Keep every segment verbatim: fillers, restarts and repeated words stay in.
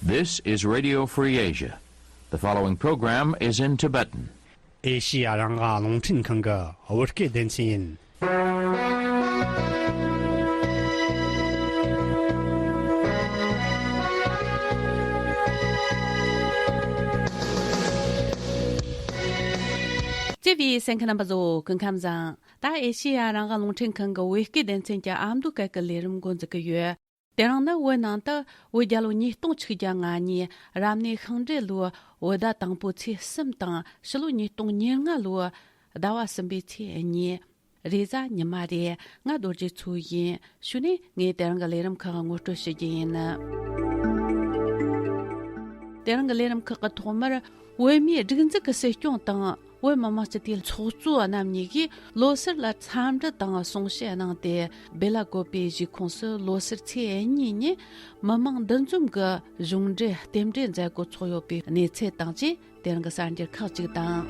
This is Radio Free Asia. The following program is in Tibetan. ཨེ་ཤི་ཡ་རང་དབང་རླུང་འཕྲིན་ཁང་གི་བོད་སྐད་སྡེ་ཚན་ཡིན། བརྩེ་བའི་གསན་མཁན་རྣམ་པ་ཚོ་སྐུ་ཁམས་བཟང་། ད་ཨེ་ཤི་ཡ་རང་དབང་རླུང་འཕྲིན་ཁང་གི་བོད་སྐད་སྡེ་ཚན་གྱི་ཨ་མདོ་སྐད་ཀྱི་ལས་རིམ་འགོ་འཛུགས་ཀྱི་ཡོད། དེ་རིང་ནི་བོད་ནང་དུ་བོད་རྒྱལ་ལོ་ཉིས་སྟོང་ཆིག་བརྒྱ་ང་གཉིས་རབ་གནས་ཤིང་འབྲས་ལོའི་བོད་ཟླ་དང་པོའི་ཚེས་གསུམ་དང་ཕྱི་ལོ་ཉིས་སྟོང་ཉེར་ལྔ་ལོའི་ཟླ་བ་གསུམ་པའི་ཚེས་གཉིས། རེས་གཟའ་ཉི་མ་རེད། ང་རྡོ་རྗེ་མཚོ་ཡིན། གཞུག་ནས་ངས་དེ་རིང་གི་ལས་རིམ་ཁག་ངོ་སྤྲོད་ཞུ་རྒྱུ་ཡིན། དེ་རིང་གི་ལས་རིམ་ཁག་གི་ཐོག་མར་བོད་མིའི་སྒྲིག་འཛུགས་ཀྱི་སྲིད་སྐྱོང་དང་བོད་མི་མང་སྤྱི་འཐུས་ཚོགས་གཙོ་རྣམ་གཉིས་ཀྱིས་ལོ་སར་ལ་འཚམས་འདྲི་དང་གསུང་བཤད་གནང་སྟེ། སྦེ་ལ་ཀོ་པའི་གཞིས་ཁོངས་སུ་ལོ་སར་ཚེས་གཉིས་ཉིན་མི་མང་འདུ་འཛོམས་ཀྱི་གཞུང་འབྲེལ་རྟེན་འབྲེལ་མཛད་སྒོ་ཚོགས་ཡོད་པའི་གནས་ཚུལ་དང་བཅས། དེ་རིང་གི་གསར་འགྱུར་ཁག་ཅིག་དང་།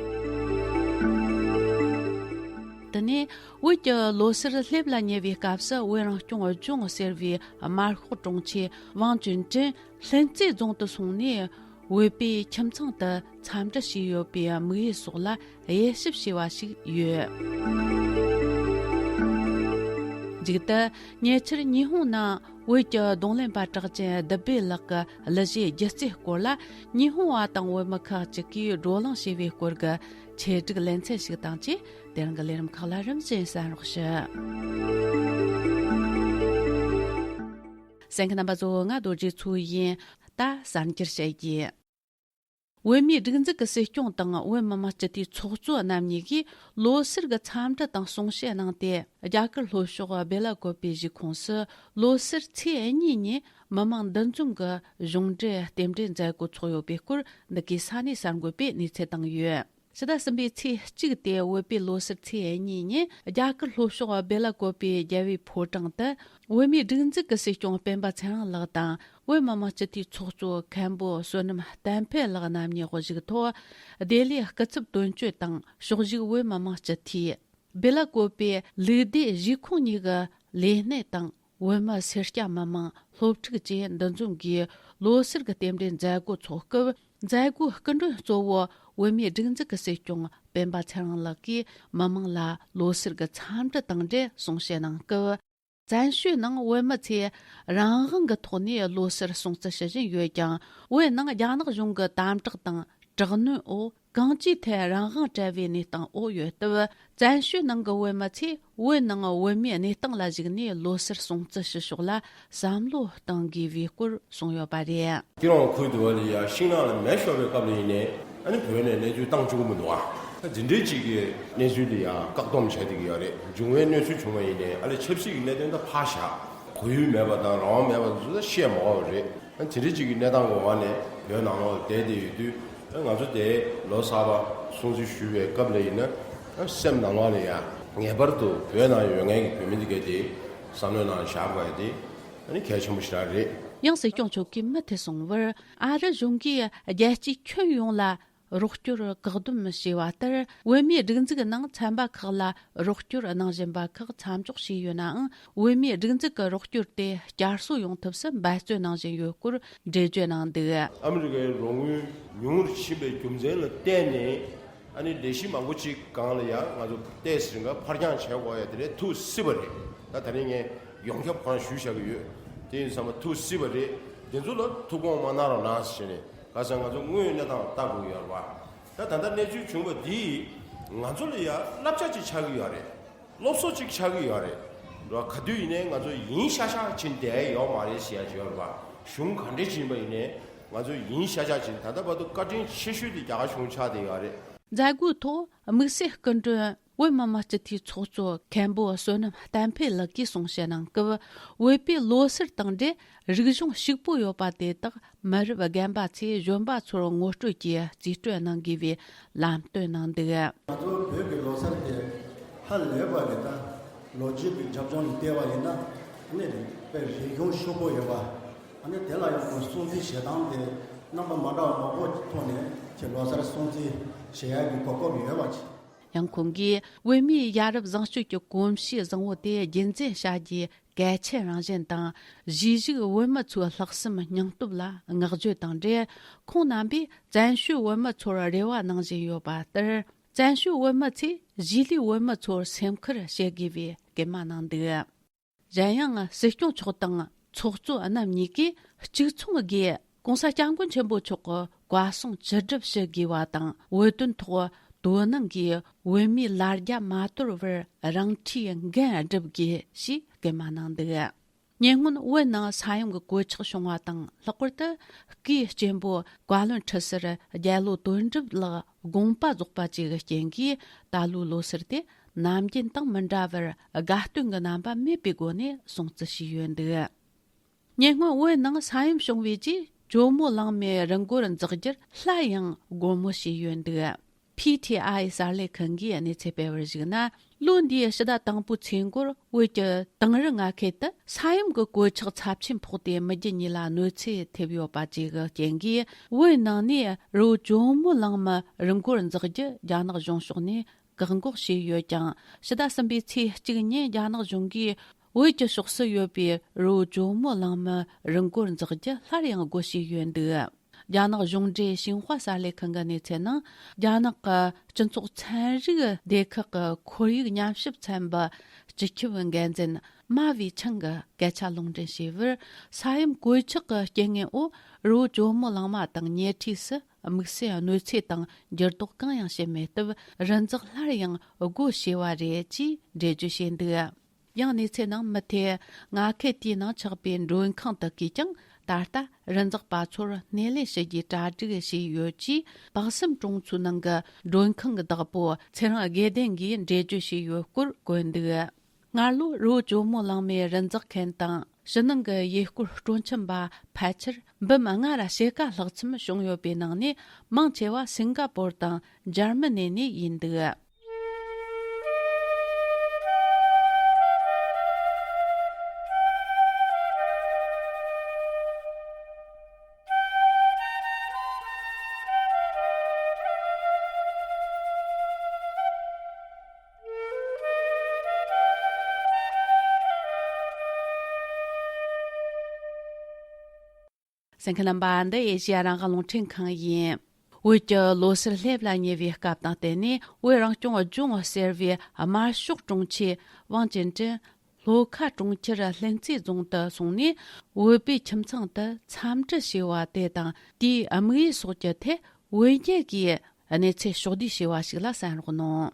དེ་ནས་བོད་ཀྱི་ལོ་སར་སླེབས་ལ་ཉེ་བའི་སྐབས་སུ་བོད་རང་སྐྱོང་ལྗོངས་ཟེར་བའི་དམར་ཤོག་དྲུང་ཆེ་ཝང་ཅུན་ཀྲེང་ལྷུན་རྩེ་རྫོང་དུ་སོང་ནས། བོད་པའི་ཁྱིམ་ཚང་དུ་འཚམས་འདྲི་བྱས་ཡོད་པའི་དམིགས་ཡུལ་སོགས་ལ་དབྱེ་ཞིབ་བྱས་པ་ཞིག་ཡོད། མཇུག་ཏུ་ཉེ་ཆར་ཉི་ཧོང་ནང་བོད་ཀྱི་རྡུང་ལེན་པ་གྲགས་ཅན་བདུད་བྷེ་ལགས་ཀྱི་གླུ་གཞས་སྒྱུ་རྩལ་སྐོར་ལ་ཉི་ཧོང་བ་དང་བོད་མི་ཁག་ཅིག་གིས་བགྲོ་གླེང་བྱས་པའི་སྐོར་གྱི་ཆེད་སྒྲིག་ལེ་ཚན་ཞིག་དང་བཅས། དེ་རིང་གི་ལས་རིམ་ཁག་ལ་རིམ་བཞིན་གསན་རོགས་ཞུ། གསན་མཁན་རྣམ་པ་ཚོ། ང་རྡོ་རྗེ་མཚོ་ཡིན། ད་གསར་འགྱུར་བཤད་རྒྱུ། བོད་མིའི་སྒྲིག་འཛུགས་ཀྱི་སྲིད་སྐྱོང་དང་བོད་མི་མང་སྤྱི་འཐུས་ཚོགས་གཙོ་རྣམ་གཉིས་ཀྱིས་ལོ་སར་གྱི་འཚམས་འདྲི་དང་གསུང་བཤད་གནང་སྟེ། རྒྱ་གར་ལྷོ་ཕྱོགས་སྦེ་ལ་ཀོ་པའི་གཞིས་ཁོངས་སུ་ལོ་སར་ཚེས་གཉིས་ཉིན་མི་མང་འདུ་འཛོམས་ཀྱི་གཞུང་འབྲེལ་རྟེན་འབྲེལ་མཛད་སྒོ་ཚོགས་ཡོད་པའི་སྐོར་འདི་གའི་ས་གནས་གསར་འགོད་པས་གནས་ཚུལ་བཏང་ཡོད། ཕྱི་ཟླ་གསུམ་པའི་ཚེས་གཅིག་སྟེ་བོད་པའི་ལོ་སར་ཚེས་གཉིས་ཉིན་རྒྱ་གར་ལྷོ་ཕྱོགས་སྦེ་ལ་ཀོ་པའི་རྒྱལ་བའི་ཕོ་བྲང་དུ་བོད་མིའི་སྒྲིག་འཛུགས་ཀྱི་སྲིད་སྐྱོང་སྤེན་པ་ཚེ་རིང་ལགས་དང་། བོད་མི་མང་སྤྱི་འཐུས་ཚོགས་གཙོ་མཁན་པོ་བསོད་ནམས་བསྟན་འཕེལ་ལགས་རྣམ་གཉིས་དབུ་བཞུགས་ཐོག་ལྡི་ལིའི་སྐུ་ཚབ་དོན་གཅོད་དང་ཕྱོགས་བཞུགས་བོད་མི་མང་སྤྱི་འཐུས། སྦེ་ལ་ཀོ་པའི་ལུགས་བདེ་གཞིས་ཁོངས་གཉིས་ཀྱི་ལས་སྣེ་དང་། བོད་མི་སེར་སྐྱ་མི་མང་སློབ་ཕྲུག་བཅས་འདུ་འཛོམས་ཀྱིས་ལོ་སར་གྱི་རྟེན་འབྲེལ་མཛད་སྒོ་འཚོགས་སྐབས། མཛད་སྒོའི་སྐུ་མགྲོན་གཙོ་བོ་བོད་མིའི་སྒྲིག་འཛུགས་ཀྱི་སྲིད་སྐྱོང་སྤེན་པ་ཚེ་རིང་ལགས་ཀྱིས་མི་མང་ལ་ལོ་སར་གྱི་འཚམས་འདྲི་དང་འབྲེལ་གསུང་བཤད་གནང་སྐབས། བཙན་བྱོལ་ནང་བོད་མི་ཚོས་རང་དབང་གི་ཐོག་ནས་ལོ་སར་སྲུང་བརྩི་ཞུ་བཞིན་ཡོད་ཀྱང་། བོད་ནང་རྒྱ་ནག་གཞུང་གི་དམ་དྲག་དང་དྲག་གནོན་འོག་གང་ཅིའི་ཐད་རང་དབང་བྲལ་བའི་གནས་སྟངས་འོག་ཡོད་སྟབས། བཙན་བྱོལ་ནང་གི་བོད་མི་ཚོས་བོད་ནང་བོད་མིའི་གནས་སྟངས་ལ་གཞིགས་ནས་ལོ་སར་སྲུང་བརྩི་ཞུ་ཕྱོགས་ལ་བསམ་བློ་གཏང་དགོས་པའི་སྐོར་གསུངས་ཡོད་པ་རེད། སྐྱིད་རོང་ཁུལ་དུ་བ་ལ་ཡ་ཤིང་ནགས་ལ་མེ་ཤོར་བའི་སྐབས་ལ་ཡིན་ནའི་ཨ་ནི་བོད་ནས་གནས་ཚུལ་བཏང་བཅུག་གི་མི་འདུག་ཨ། ད་འདི་འདྲའི་ཅིག་གི་གནས་ཚུལ་འདི་ཡང་བཀག་སྡོམ་བྱས་བསྡད་ཀྱི་ཡོད་རེད། འབྱུང་བའི་གནས་ཚུལ་བྱུང་བ་ཡིན་ནའི་ཨ་ལས་ཆབ་སྲིད་ཀྱི་གནད་དོན་ད་ཕར་བཞག་གོ་ཡུལ་མེད་པ་དང་རང་དབང་མེད་པ་འདི་ཚོ་ད་བཤད་མ་དགོས་པ་རེད། ཨ་དེ་འདྲའི་ཅིག་གི་གནས་སྟངས་ཀྱི་འོག་ནས་བོད་ནང་ལོགས་ལ་བསྡད་བསྡད་ཡོད་དུས། ཨ་ང་ཚོ་དེ་ལོ་གསར་པ་སྲུང་བརྩི་ཞུ་བའི་སྐབས་ལ་ཡིན་ན། ཨ་སེམས་ནང་ལོགས་ནས་ཡང་ངེས་པར་དུ་བོད་ནང་ཡོད་མཁན་གྱི་བོད་མི་འདི་གས་དེ་བསམ་བློའི་ནང་བཞག་དགོས་ཡ་དེ་ཨ་ནི་གལ་ཆེན་པོ་ཞེ་དྲག་རེད། ཡང་སྲིད་སྐྱོང་མཆོག་གིས་མུ་མཐུད་གསུངས་པར། ཨ་རི་གཞུང་གིས་རྒྱལ་སྤྱིའི་ཁྱོན་ཡོངས་ལ་རོགས་སྐྱོར་བཀག་སྡོམ་བྱས་པ་ལྟར། བོད་མིའི་སྒྲིག་འཛུགས་ནང་ཚན་པ་ཁག་ལ་རོགས་སྐྱོར་གནང་བཞིན་པ་ཁག་མཚམས་འཇོག་བྱས་ཡོད་ནའང་། བོད་མིའི་སྒྲིག་འཛུགས་ཀྱི་རོགས་སྐྱོར་དེ་བསྐྱར་གསོ་ཡོང་ཐབས་སུ་འབད་བརྩོན་གནང་བཞིན་ཡོད་སྐོར་འགྲེལ་བརྗོད་གནང་འདུག། ཨ་མི་རི་ཀའི་རོགས་དངུལ་ཉུང་རུ་ཕྱིན་པའི་རྒྱུ་མཚན་ལ་བརྟེན་ནས། ཨ་ནི་ལས་གཞི་མང་པོ་ཅིག་སྒང་ལ་ཡང་ང་ཚོ་ཏོག་ཙམ་འགའ་ཕར་འགྱངས་བྱེད་དགོས་ཡ་དེ་ལས་ཐུག་སྲིད་པ་རེད། ད་ད་རིང་ངས་ཡོངས་ཁྱབ་ཁོ་རང་ཞུས་བཞག་གི་ཡོད། དེ་ཡིན་ཙང་མ་ཐུག་སྲིད་པ་རེད། དེ་ཚོ་ལ་ཐུགས་དགོངས་མ་གནང་རོགས་གནང་ཟེར་ནས། ག་ཟེར་ང་ཚོ་དངོས་ཡོད་གནས་སྟངས་ལྟ་དགོས་ཀྱི་ཡོད་རེད་པ། ད་ད་ལྟ་གནས་ཚུལ་བྱུང་བ་འདིས་ང་ཚོ་ལ་ཡ་བསླབ་བྱ་ཅིག་ཆགས་ཀྱི་ཡོད་རེད། སློབ་གསོ་ཅིག་ཆགས་ཀྱི་ཡོད་རེད། རེད་བ། ག་དུས་ཡིན་ནའི་ང་ཚོ་ཡིན་ཤག་ཤག་བྱེད་བསྡད་ཡོད་མ་རེད་ཟེར་ཡ་ཅིག་ཡོད་རེད་པ། གཞུང་ག་འདྲས་ཅིག་ཡིན་པ་ཡིན་ནའི་ང་ཚོ་ཡིན་ཤག་ཤག་བྱེད། ད་ལྟ་བར་དུ་བཀའ་དྲིན་ཆེ་ཤོས་དེ་རྒྱ་གར་གཞུང་ཆགས་བསྡད་ཡོད་རེད། མཛད་སྒོའི་ཐོག་དམིགས་བསལ་སྐུ་མགྲོན་བོད་མི་མང་སྤྱི་འཐུས་ཚོགས་གཙོ་མཁན་པོ་བསོད་ནམས་བསྟན་འཕེལ་ལགས་ཀྱིས་གསུང་བཤད་གནང་སྐབས། བོད་པའི་ལོ་སར་དང་འབྲེལ་རིག་གཞུང་ཕྱུག་པོ་ཡོད་པ་དེ་དག་མི་རབས་རྒན་པ་ཚོས་གཞོན་པ་ཚོར་ངོ་སྤྲོད་ཀྱིས་རྩིས་སྤྲོད་གནང་དགོས་པའི་ལམ་སྟོན་གནང་འདུག། ང་ཚོ་བོད་ཀྱི་ལོ་སར་དེ་ཧ་ལས་པ་རེད། ད་ལོ་རྒྱུས་ཀྱི་རྒྱབ་ལྗོངས་ལ་བལྟས་པ་ཡིན་ན་ནི་དཔེ་རིག་གཞུང་ཕྱུག་པོ་ཡོད་པ། ཨ་ནི་དེ་ལ་ཡང་ཁོང་སྲུང་བརྩི་བྱེད་སྟངས་དེ་རྣམ་པ་མ་འདྲ་བ་མང་པོ་ཐོག་ནས་ཁྱེད་ལོ་སར་སྲུང་བརྩི་བྱེད་ཡག་གི་གོ་སྐབས་ཡོད་པ་ཅིག། ཡང་ཁོང་གིས་བོད་མིའི་ཡ་རབས་བཟང་སྤྱོད་ཀྱི་གོམས་གཤིས་བཟང་བོ་དེ་རྒྱུན་འཛིན་བྱ་རྒྱུའི་གལ་ཆེན་རང་བཞིན་དང་། གཞིས་བཞུགས་བོད་མི་ཚོའི་ལྷག་བསམ་སྙིང་སྟོབས་ལ་བསྔགས་བརྗོད་དང་འབྲེལ། ཁོང་རྣམ་པས་བཙན་བྱོལ་བོད་མི་ཚོར་རེ་བ་གནང་བཞིན་ཡོད་པ་ལྟར། བཙན་བྱོལ་བོད་མི་ཚོས་གཞིས་ལུས་བོད་མི་ཚོར་སེམས་ཁུར་བྱེད་དགོས་པའི་སྐུལ་མ་གནང་འདུག། གཞན་ཡང་སྲིད་སྐྱོང་མཆོག་དང་ཚོགས་གཙོ་རྣམ་གཉིས་ཀྱིས་གཅིག་མཚུངས་སྒོས་༸གོང་ས་༸སྐྱབས་མགོན་ཆེན་པོ་མཆོག་གི་བཀའ་གསུང་ཅི་སྒྲུབ་ཞུ་དགོས་པ་དང་། བོད་དོན་ཐོག་དོ་སྣང་གིས་བོད་མིའི་ལ་རྒྱ་མ་དོར་བར་རང་འཁྲིའི་འགན་བསྒྲུབ་དགོས་ཞེས་སྐུལ་མ་གནང་འདུག། ཉེ་སྔོན་བོད་ནང་ས་ཡོམ་གྱི་གོད་ཆག་བྱུང་བ་དང་། ལྷག་པར་དུ་སྐུའི་གཅེན་པོ་བཀའ་བློན་ཁྲི་ཟུར་རྒྱལ་ལོ་དོན་གྲུབ་ལགས་དགོངས་པ་རྫོགས་པ་བཅས་ཀྱི་རྐྱེན་གྱིས། ད་ལོའི་ལོ་སར་དེ་ནམ་རྒྱུན་དང་མི་འདྲ་བར་དགའ་སྟོན་གྱི་རྣམ་པ་མེད་པའི་སྒོ་ནས་སྲུང་བརྩི་བྱས་ཡོད་འདུག། ཉེ་སྔོན་བོད་ནང་ས་ཡོམ་བྱུང་བའི་རྗེས་ཇོ་མོ་གླང་མའི་རི་མགོར་འཛེག་རྒྱུར་སླར་ཡང་སྒོ་མོ་ཕྱེས་ཡོད་འདུག། ཕི་ཐི་ཨའི་གསར་ལས་ཁང་གིས་གནས་ཚུལ་སྤེལ་བར་གཞིགས་ན། ལོ་འདིའི་ཕྱི་ཟླ་དང་པོའི་ཚེས་འགོར་བོད་ཀྱི་དིང་རི་མངའ་ཁུལ་དུ་ས་ཡོམ་གྱི་གོད་ཆག་ཚབས་ཆེན་ཕོག་སྟེ་མི་རྒྱུ་གཉིས་ལ་གནོད་འཚེ་ཐེབས་ཡོད་པ་བཅས་ཀྱི་རྐྱེན་གྱིས། བོད་ནང་ནས་རི་བོ་ཇོ་མོ་གླང་མའི་རི་མགོར་འཛེག་རྒྱུ་རྒྱ་ནག་གཞུང་ཕྱོགས་ནས་བཀག་འགོག་བྱས་ཡོད་ཀྱང་། ཕྱི་ཟླ་གསུམ་པའི་ཚེས་གཅིག་ཉིན་རྒྱ་ནག་གཞུང་གིས་བོད་ཀྱི་ཕྱོགས་སུ་ཡོད་པའི་རི་བོ་ཇོ་མོ་གླང་མའི་རི་མགོར་འཛེག་རྒྱུ་སླར་ཡང་སྒོ་ཕྱེས་ཡོད་འདུག། རྒྱ་ནག་གཞུང་འབྲེལ་ཤིན་ཧྭ་གསར་ལས་ཁང་གི་གནས་ཚུལ་ནང་། རྒྱ་ནག་གི་སྤྱི་ཚོགས་ཚན་རིག་སྡེ་ཁག་གི་ཁོར་ཡུག་ཉམས་ཞིབ་ཚན་པ་སྤྱི་ཁྱབ་འགན་འཛིན་མ་ཝེ་ཆང་གིས་སྐད་ཆ་ལུང་འདྲེན་བྱས་པར། ས་ཡོམ་གོད་ཆག་གི་རྐྱེན་ངན་འོག་རི་བོ་ཇོ་མོ་གླང་མ་དང་ཉེ་འཁྲིས་སུ་དམིགས་བསལ་གནོད་འཚེ་དང་འགྱུར་ལྡོག་གང་ཡང་བྱུང་མེད་སྟབས། རི་འཛེག་སླར་ཡང་སྒོ་ཕྱེས་པ་རེད་ཅེས་འགྲེལ་བརྗོད་བྱས་འདུག། ཡང་གནས་ཚུལ་ནང་མུ་མཐུད། མངའ་ཁུལ་དེའི་ནང་ཆགས་པའི་མགྲོན་ཁང་དག་གིས་ཀྱང་ད་ལྟ་རི་འཛེག་པ་ཚོར་སྣེ་ལེན་བྱེད་རྒྱུའི་གྲ་སྒྲིག་བྱས་ཡོད་ཅེས། པག་སེམས་གྲོང་ཚོའི་ནང་གི་མགྲོན་ཁང་གི་བདག་པོ་ཚེ་རིང་དགེ་ལྡན་གྱིས་འགྲེལ་བརྗོད་བྱས་ཡོད་སྐོར་བཀོད་འདུག། སྔར་ལོ་རི་བོ་ཇོ་མོ་གླང་མའི་རི་འཛེག་མཁན་དང་ཕྱི་ནང་གི་ཡུལ་སྐོར་སྤྲོ་འཆམ་པ་ཕལ་ཆེར་འབུམ་ལྔ་ར་ཕྱེད་ཀ་ལྷག་ཙམ་བྱུང་ཡོད་པའི་ནང་ནས། མང་ཆེ་བ་སིང་ག་པོར་དང་འཇར་མ་ནི་ནས་ཡིན་འདུག། གསན་མཁན་རྣམ་པ། འདི་ཨེ་ཤེ་ཡ་རང་དབང་རླུང་འཕྲིན་ཁང་ཡིན། བོད་ཀྱི་ལོ་སར་སླེབས་ལ་ཉེ་བའི་སྐབས་དང་བསྟུན་ནས། བོད་རང་སྐྱོང་ལྗོངས་ཟེར་བའི་དམར་ཤོག་གྲོང་ཁྱེར་ཝང་ཅིན་ཀྲིན་ལྷོ་ཁ་གྲོང་ཁྱེར་ལྷུན་རྩེ་རྫོང་དུ་སོང་ནས། བོད་པའི་ཁྱིམ་ཚང་དུ་འཚམས་འདྲི་བྱས་པ་དེ་དང་། དེའི་དམིགས་ཡུལ་སོགས་ཀྱི་ཐད། བོད་རྒྱལ་གྱིས་གནས་ཚུལ་ཕྱོགས་བསྡུས་བྱས་པ་ཞིག་ལ་གསན་རོགས་གནང་།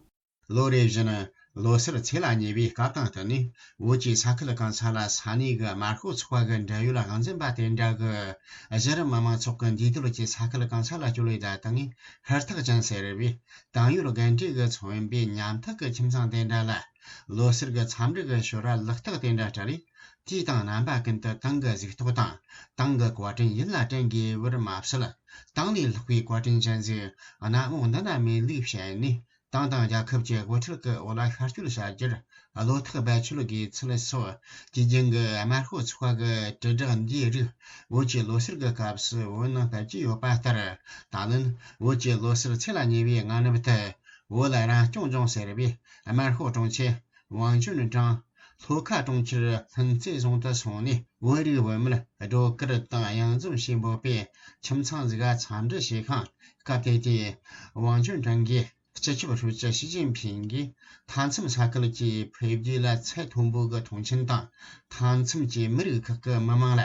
ལོ་རེ་བཞིན་ལོ་སར་ཚེས་ལ་ཉེ་བའི་སྐབས་དང་བསྟུན་ནས། བོད་ཀྱི་ས་ཁུལ་གང་ས་ལ་ས་གནས་ཀྱི་དམར་ཤོག་ཚོགས་པ་གི་འབྲེལ་ཡོད་དབང་འཛིན་པ་དེ་འདྲ་གིས་གཞི་རིམ་མི་མང་ཚོགས་ཀྱི་འདུས་སྡོད་ཀྱི་ས་ཁུལ་གང་ས་ལ་བསྐྱོད་ལས་དང་། ཧུར་ཐག་ཅན་ཟེར་བའི་ཏང་ཡོན་འགན་འཁྲི་གིས་མཚོན་པའི་ཉམ་ཐག་གི་ཁྱིམ་ཚང་དེ་འདྲ་ལ། ལོ་སར་གྱི་འཚམས་འདྲི་གི་ཞོར་ལག་རྟགས་དེ་འདྲ་སྤྲད་རེས། དུས་དང་རྣམ་པ་ཀུན་ཏུ་ཏང་གི་གཟིགས་རྟོག་དང་། ཏང་གི་བཀའ་དྲིན་ཡིད་ལ་དྲན་དགོས་པར་མ་ཟད། ཏང་ལས་ལྷག་པའི་བཀའ་དྲིན་ཅན་ཟིག་གནའ་འོག་འདི་ན་མེད་ལུགས་བཤད་ནས། ཏང་དང་རྒྱལ་ཁབ་ཀྱི་དབུ་ཁྲིད་ཀྱི་འོག་ལ་ཤར་སྐྱོད་བྱ་རྒྱུར་བློ་ཐག་རྦད་ཆོད་དགོས་ཚུལ་སོགས། དུས་རྒྱུན་གྱི་དམར་ཤོག་ཚོགས་པ་གི་དྲིལ་བསྒྲགས་འདིའི་རིགས། བོད་ཀྱི་ལོ་སར་གྱི་སྐབས་སུ་བོད་ནང་སྤེལ་གྱི་ཡོད་པ་ལྟར། ད་ལན་བོད་ཀྱི་ལོ་སར་ཚེས་ལ་ཉེ་བའི་སྔ་ནུབ་ཏུ། བོད་ལ་རང་སྐྱོང་ལྗོངས་ཟེར་བའི་དམར་ཤོག་གྲོང་ཁྱེར་ཝང་ཅུན་ཀྲང་། ལྷོ་ཁ་གྲོང་ཁྱེར་ལྷུན་རྩེ་རྫོང་དུ་སོང་ནས། བོད་རིགས་བུད་མེད་སྒྲོལ་དཀར་དང་གཡང་འཛོམས་ཞེས་འབོད་པའི་ཁྱིམ་ཚང་ཟིག་ག་འཚམས་འདྲི་བྱས་ཤིང་། སྐབས་དེ་དུས་ཝང་ཅུན་ཀྲང་གིས། སྤྱི་ཁྱབ་ཧྲུའུ་ཅི་ཞི་ཅིན་ཕིང་གིས། མཐའ་མཚམས་ས་ཁུལ་གྱི་འཕེལ་རྒྱས་ལ་ཚད་མཐོན་པོ་གི་མཐོང་ཆེན་དང་། མཐའ་མཚམས་ཀྱི་མི་རིགས་ཁག་གི་མི་དམངས་ལ་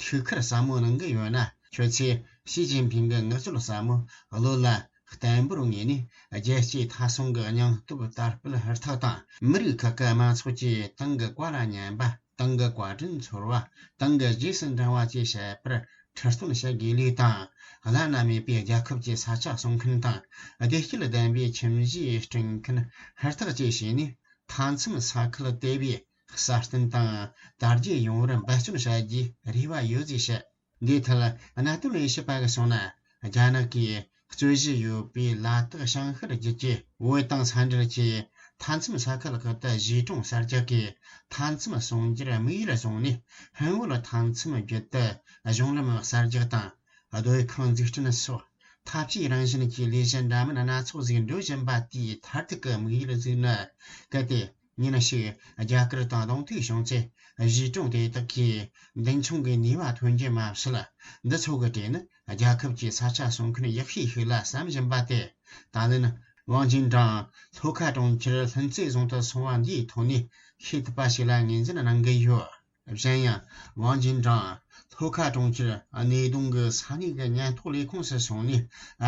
ཐུགས་ཁུར་ཟབ་མོ་གནང་གི་ཡོད་ན། ཁྱོད་ཚོས་ཞི་ཅིན་ཕིང་གི་མངགས་བཅོལ་ཟབ་མོ་བློ་ལ་བརྟན་པོར་ངེས་ནས། རྒྱལ་གཅེས་མཐའ་སྲུང་གི་སྙིང་སྟོབས་དར་སྤེལ་ཧུར་ཐག་དང་། མི་རིགས་ཁག་གི་མང་ཚོགས་ཀྱིས་ཏང་གི་བཀའ་ལ་ཉན་པ། ཏང་གི་བཀའ་དྲིན་ཚོར་བ། ཏང་གི་རྗེས་སུ་འབྲང་བ་བཅས་བྱེད་པར་ཁྲིད་སྟོན་བྱེད་དགོས་ལུགས་དང་། བླ་ན་མེད་པའི་རྒྱལ་ཁབ་ཀྱི་ས་ཆ་སྲུང་མཁན་དང་། བདེ་སྐྱིད་ལྡན་པའི་ཁྱིམ་གཞིས་སྐྲུན་མཁན་ཧུར་ཐག་བཅས་བྱས་ནས། མཐའ་མཚམས་ས་ཁུལ་དེ་བས་སྲ་བརྟན་དང་དར་རྒྱས་ཡོང་བར་འབད་བརྩོན་བྱ་རྒྱུའི་རེ་བ་ཡོད་ཅེས་བཤད། འདིའི་ཐད་གནད་དོན་ལས་བྱེད་པ་གིས་གསུངས་ན། རྒྱ་ནག་གིས་རྩོད་གཞི་ཡོད་པའི་ལ་དྭགས་བྱང་ཤར་རྒྱུད་ཀྱི་བོད་དང་མཚམས་འབྲེལ་གྱི་མཐའ་མཚམས་ས་ཁུལ་ཁག་ཏུ་གཞིས་གྲོང་གསར་རྒྱག་གིས། མཐའ་མཚམས་སྲུང་རྒྱུར་དམིགས་ཡུལ་བཟུང་ནས། ཧོན་བོད་མཐའ་མཚམས་བརྒྱུད་དུ་གཞུང་ལམ་གསར་རྒྱག་དང་། སྡོད་ཁང་འཛུགས་སྐྲུན་སོགས་ འཐབ་ཇུས་རང་བཞིན་གྱི་ལས་གཞི་འདྲ་མིན་སྣ་ཚོགས་ཟིག་འགྲོ་བཞིན་པ་དེའི་མཐར་ཐུག་གི་དམིགས་ཡུལ་ཟིག་ནི། གལ་ཏེ་ཉིན་ཞིག་རྒྱ་གར་དང་གདོང་ཐུག་བྱུང་ཚེ། གཞིས་གྲོང་དེ་དག་གིས་མདུན་མཆོང་གི་ནུས་པ་ཐོན་རྒྱུ་མ་ཟད། འདི་ཚོ་གི་གྲས་ནི་རྒྱལ་ཁབ་ཀྱི་ས་ཆ་སྲུང་མཁན་ཡག་ཤོས་ཤིག་ལ་བསམ་བཞིན་པ་དེ། ད་ལན་ཝང་ཅིན་ཀྲང་ལྷོ་ཁ་གྲོང་ཁྱེར་ལྷུན་རྩེ་རྫོང་དུ་སོང་བ་འདིའི་ཐོག་ནས་ཤེས་ཐུབ་པ་ཞིག་ལ་ངོས་འཛིན་གནང་གི་ཡོད། གཞན་ཡང་། ཝང་ཅིན་ཀྲང་ལྷོ་ཁ་གྲོང་ཁྱེར་སྣེ་གདོང་གི་ས་གནས་ཀྱི་ཉེན་རྟོག་ལས་ཁུངས་སུ་སོང་ནས།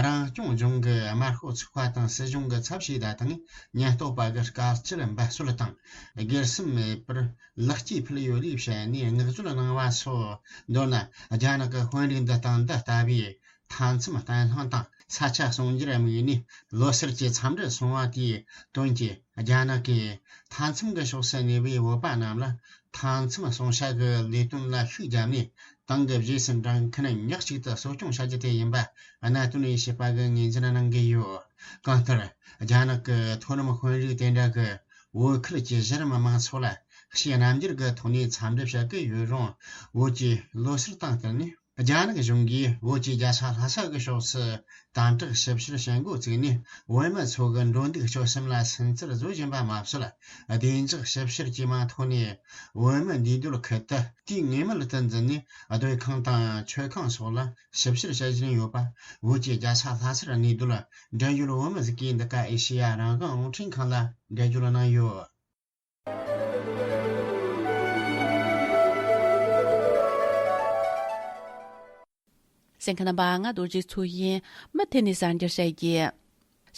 རང་སྐྱོང་ལྗོངས་ཀྱི་དམར་ཤོག་ཚོགས་པ་དང་སྲིད་གཞུང་གི་ཚབ་བྱས་པ་དང་། ཉེན་རྟོག་པ་གི་དཀའ་སྤྱད་འབད་རྩོལ་དང་། སྒེར་སེམས་མེད་པར་ལེགས་སྐྱེས་ཕུལ་ཡོད་ལེ་བཤད་ནས་བསྔགས་བརྗོད་གནང་བ་སོགས། མདོར་ན། རྒྱ་ནག་གི་དཔོན་རིགས་འདི་དང་འདི་ལྟ་བུའི་མཐའ་མཚམས་བརྟན་ལྷིང་དང་ས་ཆ་སྲུང་སྐྱོབ་དམིགས་ནས་ལོ་སར་གྱི་འཚམས་འདྲིར་སོང་བ་དེའི་དོན་གྱིས། རྒྱ་ནག་གིས་མཐའ་མཚམས་ཀྱི་ཕྱོགས་སུ་གནས་པའི་བོད་པ་རྣམས་ལ་མཐའ་མཚམས་སྲུང་བྱ་གི་ལས་དོན་ལ་ཤུགས་བརྒྱབ་ནས། ཏང་གི་རྗེས་སུ་འབྲང་མཁན་ཉག་གཅིག་ཏུ་གསོ་སྐྱོང་བྱ་རྒྱུ་དེ་ཡིན་པ་གནད་དོན་དབྱེ་ཞིབ་པ་གིས་ངོས་འཛིན་གནང་གི་ཡོད། གང་ལྟར། རྒྱ་ནག་གི་མཐོ་རིམ་དཔོན་རིགས་དེ་འདྲ་གིས་བོད་ཁུལ་གྱི་གཞི་རིམ་མང་ཚོགས་ལ་ཕྱིའི་རྣམ་འགྱུར་གྱི་ཐོག་ནས་འཚམས་འདྲི་བྱ་གི་ཡོད་རུང་། བོད་ཀྱི་ལོ་སར་དང་བསྟུན་ནས། རྒྱ་ནག་གཞུང་གིས་བོད་ཀྱི་རྒྱལ་ས་ལྷ་ས་གི་ཕྱོགས་སུ་དམ་དྲག་ཞིབ་བཤེར་བྱེད་འགོ་བཙུགས་ནས། བོད་མི་ཚོ་གི་འགྲོ་འདུག་སྤྱོད་གསུམ་ལ་སུན་གཙེར་བཟོ་བཞིན་པ་མ་ཟད། བདེ་འཇགས་ཞིབ་བཤེར་གྱི་མིང་ཐོག་ནས་བོད་མི་འདུས་སྡོད་ཁུལ་དུ་དུས་ངེས་མེད་དུ་འཛུལ་ནས། སྡོད་ཁང་དང་མཆོད་ཁང་སོགས་ལ་ཞིབ་བཤེར་བྱེད་བཞིན་ཡོད་པ་བོད་ཀྱི་རྒྱལ་ས་ལྷ་སར་གནས་སྡོད་འབྲེལ་ཡོད་བོད་མི་ཟིག་གིས་འདི་ག་ཨེ་ཤེ་ཡ་རང་དབང་རླུང་འཕྲིན་ཁང་ལ་འགྲེལ་བརྗོད་གནང་ཡོད། གསན་མཁན་རྣམ་པ། ང་རྡོ་རྗེ་མཚོ་ཡིན། མུ་མཐུད་ནས་གསར་འགྱུར་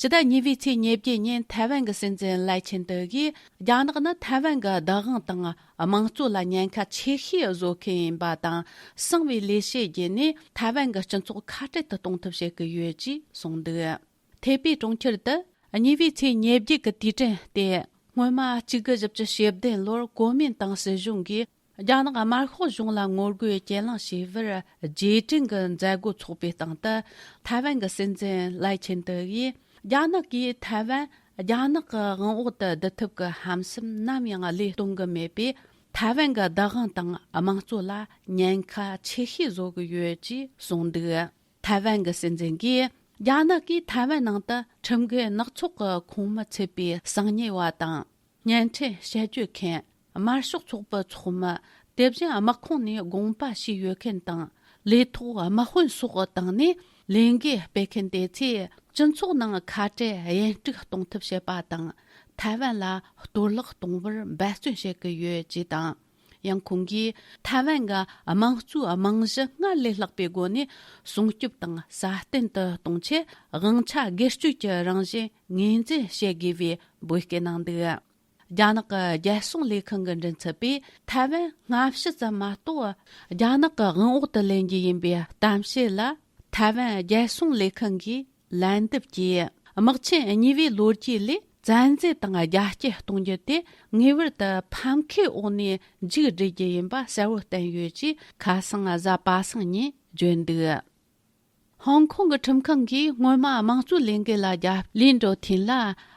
བཤད་རྒྱུ། ཕྱི་ཟླ་གཉིས་པའི་ཚེས་ཉེར་བརྒྱད་ཉིན་ཐའེ་ཝན་གྱི་སྲིད་འཛིན་ལའེ་ཆིན་ཏེ་གིས། རྒྱ་ནག་ནི་ཐའེ་ཝན་གྱི་བདག་དབང་དང་དམངས་གཙོ་ལ་ཉེན་ཁ་ཆེ་ཤོས་བཟོ་མཁན་ཡིན་པ་དང་། གསང་བའི་ལས་བྱེད་བརྒྱུད་ནས་ཐའེ་ཝན་གྱི་སྤྱི་ཚོགས་ཁ་བྲལ་དུ་གཏོང་ཐབས་བྱེད་ཀྱི་ཡོད་ཅེས་གསུངས་འདུག། ཐའེ་པེ་གྲོང་ཁྱེར་དུ་གཉིས་པའི་ཚེས་ཉེར་བརྒྱད་ཀྱི་དུས་དྲན་ཏེ། སྔོན་མ་གཅིག་དགུ་བཞི་བཅུ་ཞེ་བདུན་ལོར་གོ་མིན་ཏང་སྲིད་གཞུང་གིས་རྒྱ་ནག་དམར་ཤོག་གཞུང་ལ་ངོ་རྒོལ་གྱེན་ལངས་བྱས་པར་རྗེས་དྲན་གྱི་མཛད་སྒོ་འཚོགས་པའི་སྟེང་དུ། ཐའེ་ཝན་གྱི་སྲིད་འཛིན་ལའེ་ཆིན་ཏེ་ཡིས། རྒྱ་ནག་གིས་ཐའེ་ཝན་རྒྱ་ནག་གི་དབང་འོག་ཏུ་བསྡུ་ཐབས་ཀྱི་ཧམ་སེམས་ནམ་ཡང་བློས་གཏོང་གི་མེད་པས། ཐའེ་ཝན་གྱི་བདག་དབང་དང་དམངས་གཙོ་ལ་ཉེན་ཁ་ཆེ་ཤོས་བཟོ་གི་ཡོད་ཅེས་གསུངས་འདུག། ཐའེ་ཝན་གྱི་སྲིད་འཛིན་གྱིས། རྒྱ་ནག་གིས་ཐའེ་ཝན་ནང་དུ་ཁྲིམས་འགལ་ནག་ཚོགས་ཀྱི་ཁོངས་མི་ཚུད་པའི་གསང་ཉུལ་བ་དང་། བརྙན་འཕྲིན་བཤད་སྤྱོད་མཁན། དམར་ཤོག་ཚོགས་པའི་ཚོགས་མི། དེ་བཞིན་དམག་ཁོངས་ནས་དགོངས་པ་ཞུས་ཡོད་མཁན་དང་། ལས་ཐོག་དམག་དཔོན་སོགས་བཏང་ནས་ལས་འགུལ་སྤེལ་མཁན་དེ་ཚོས་སྤྱི་ཚོགས་ནང་ཁ་བྲལ་གཡེང་དཀྲུག་གཏོང་ཐབས་བྱེད་པ་དང་། ཐའེ་ཝན་ལ་གཏོར་བརླག་གཏོང་བར་འབད་བརྩོན་བྱེད་ཀྱི་ཡོད་ཅེས་དང་། ཡང་ཁོང་གིས་ཐའེ་ཝན་གྱི་དམངས་གཙོའི་རྨང་གཞི་སྔར་ལས་ལྷག་པའི་སྒོ་ནས་སྲུང་སྐྱོབ་དང་སྲ་བརྟན་དུ་གཏོང་ཆེད། དབང་ཆ་སྒེར་གཅོད་ཀྱི་རང་བཞིན་ངོས་འཛིན་བྱེད་དགོས་པའི་འབོད་སྐུལ་གནང་འདུག། རྒྱ་ནག་གི་རྒྱལ་སྲུང་ལས་ཁང་གི་མགྲིན་ཚབ་པས། ཐའེ་ཝན་སྔ་ཕྱི་ཙམ་མ་གཏོགས། རྒྱ་ནག་གི་དབང་འོག་ཏུ་ལེན་རྒྱུ་ཡིན་པའི་གཏམ་བཤད་ལ། ཐའེ་ཝན་རྒྱལ་སྲུང་ལས་ཁང་གིས། ལན་འདེབས་ཀྱིས། དམག་ཆེན་གཉིས་པའི་ལོ་རྒྱུས་ལས། བཙན་འཛུལ་དང་རྒྱ་སྐྱེད་གཏོང་རྒྱུ་དེ། ངེས་པར་དུ་ཕམ་ཁའི་འོག་ནས་མཇུག་སྒྲིལ་རྒྱུ་ཡིན་པ་གསལ་བོ་བསྟན་ཡོད་ཅེས། ཁ་སང་གཟའ་པ་སངས་ཉིན་བརྗོད་འདུག། ཧོང་ཀོང་གི་ཁྲིམས་ཁང་གིས་སྔོན་མ་དམངས་གཙོའི་ལས་འགུལ་ལ་རྒྱབ། ལིན་ཀྲོ་ཐིན་ལ་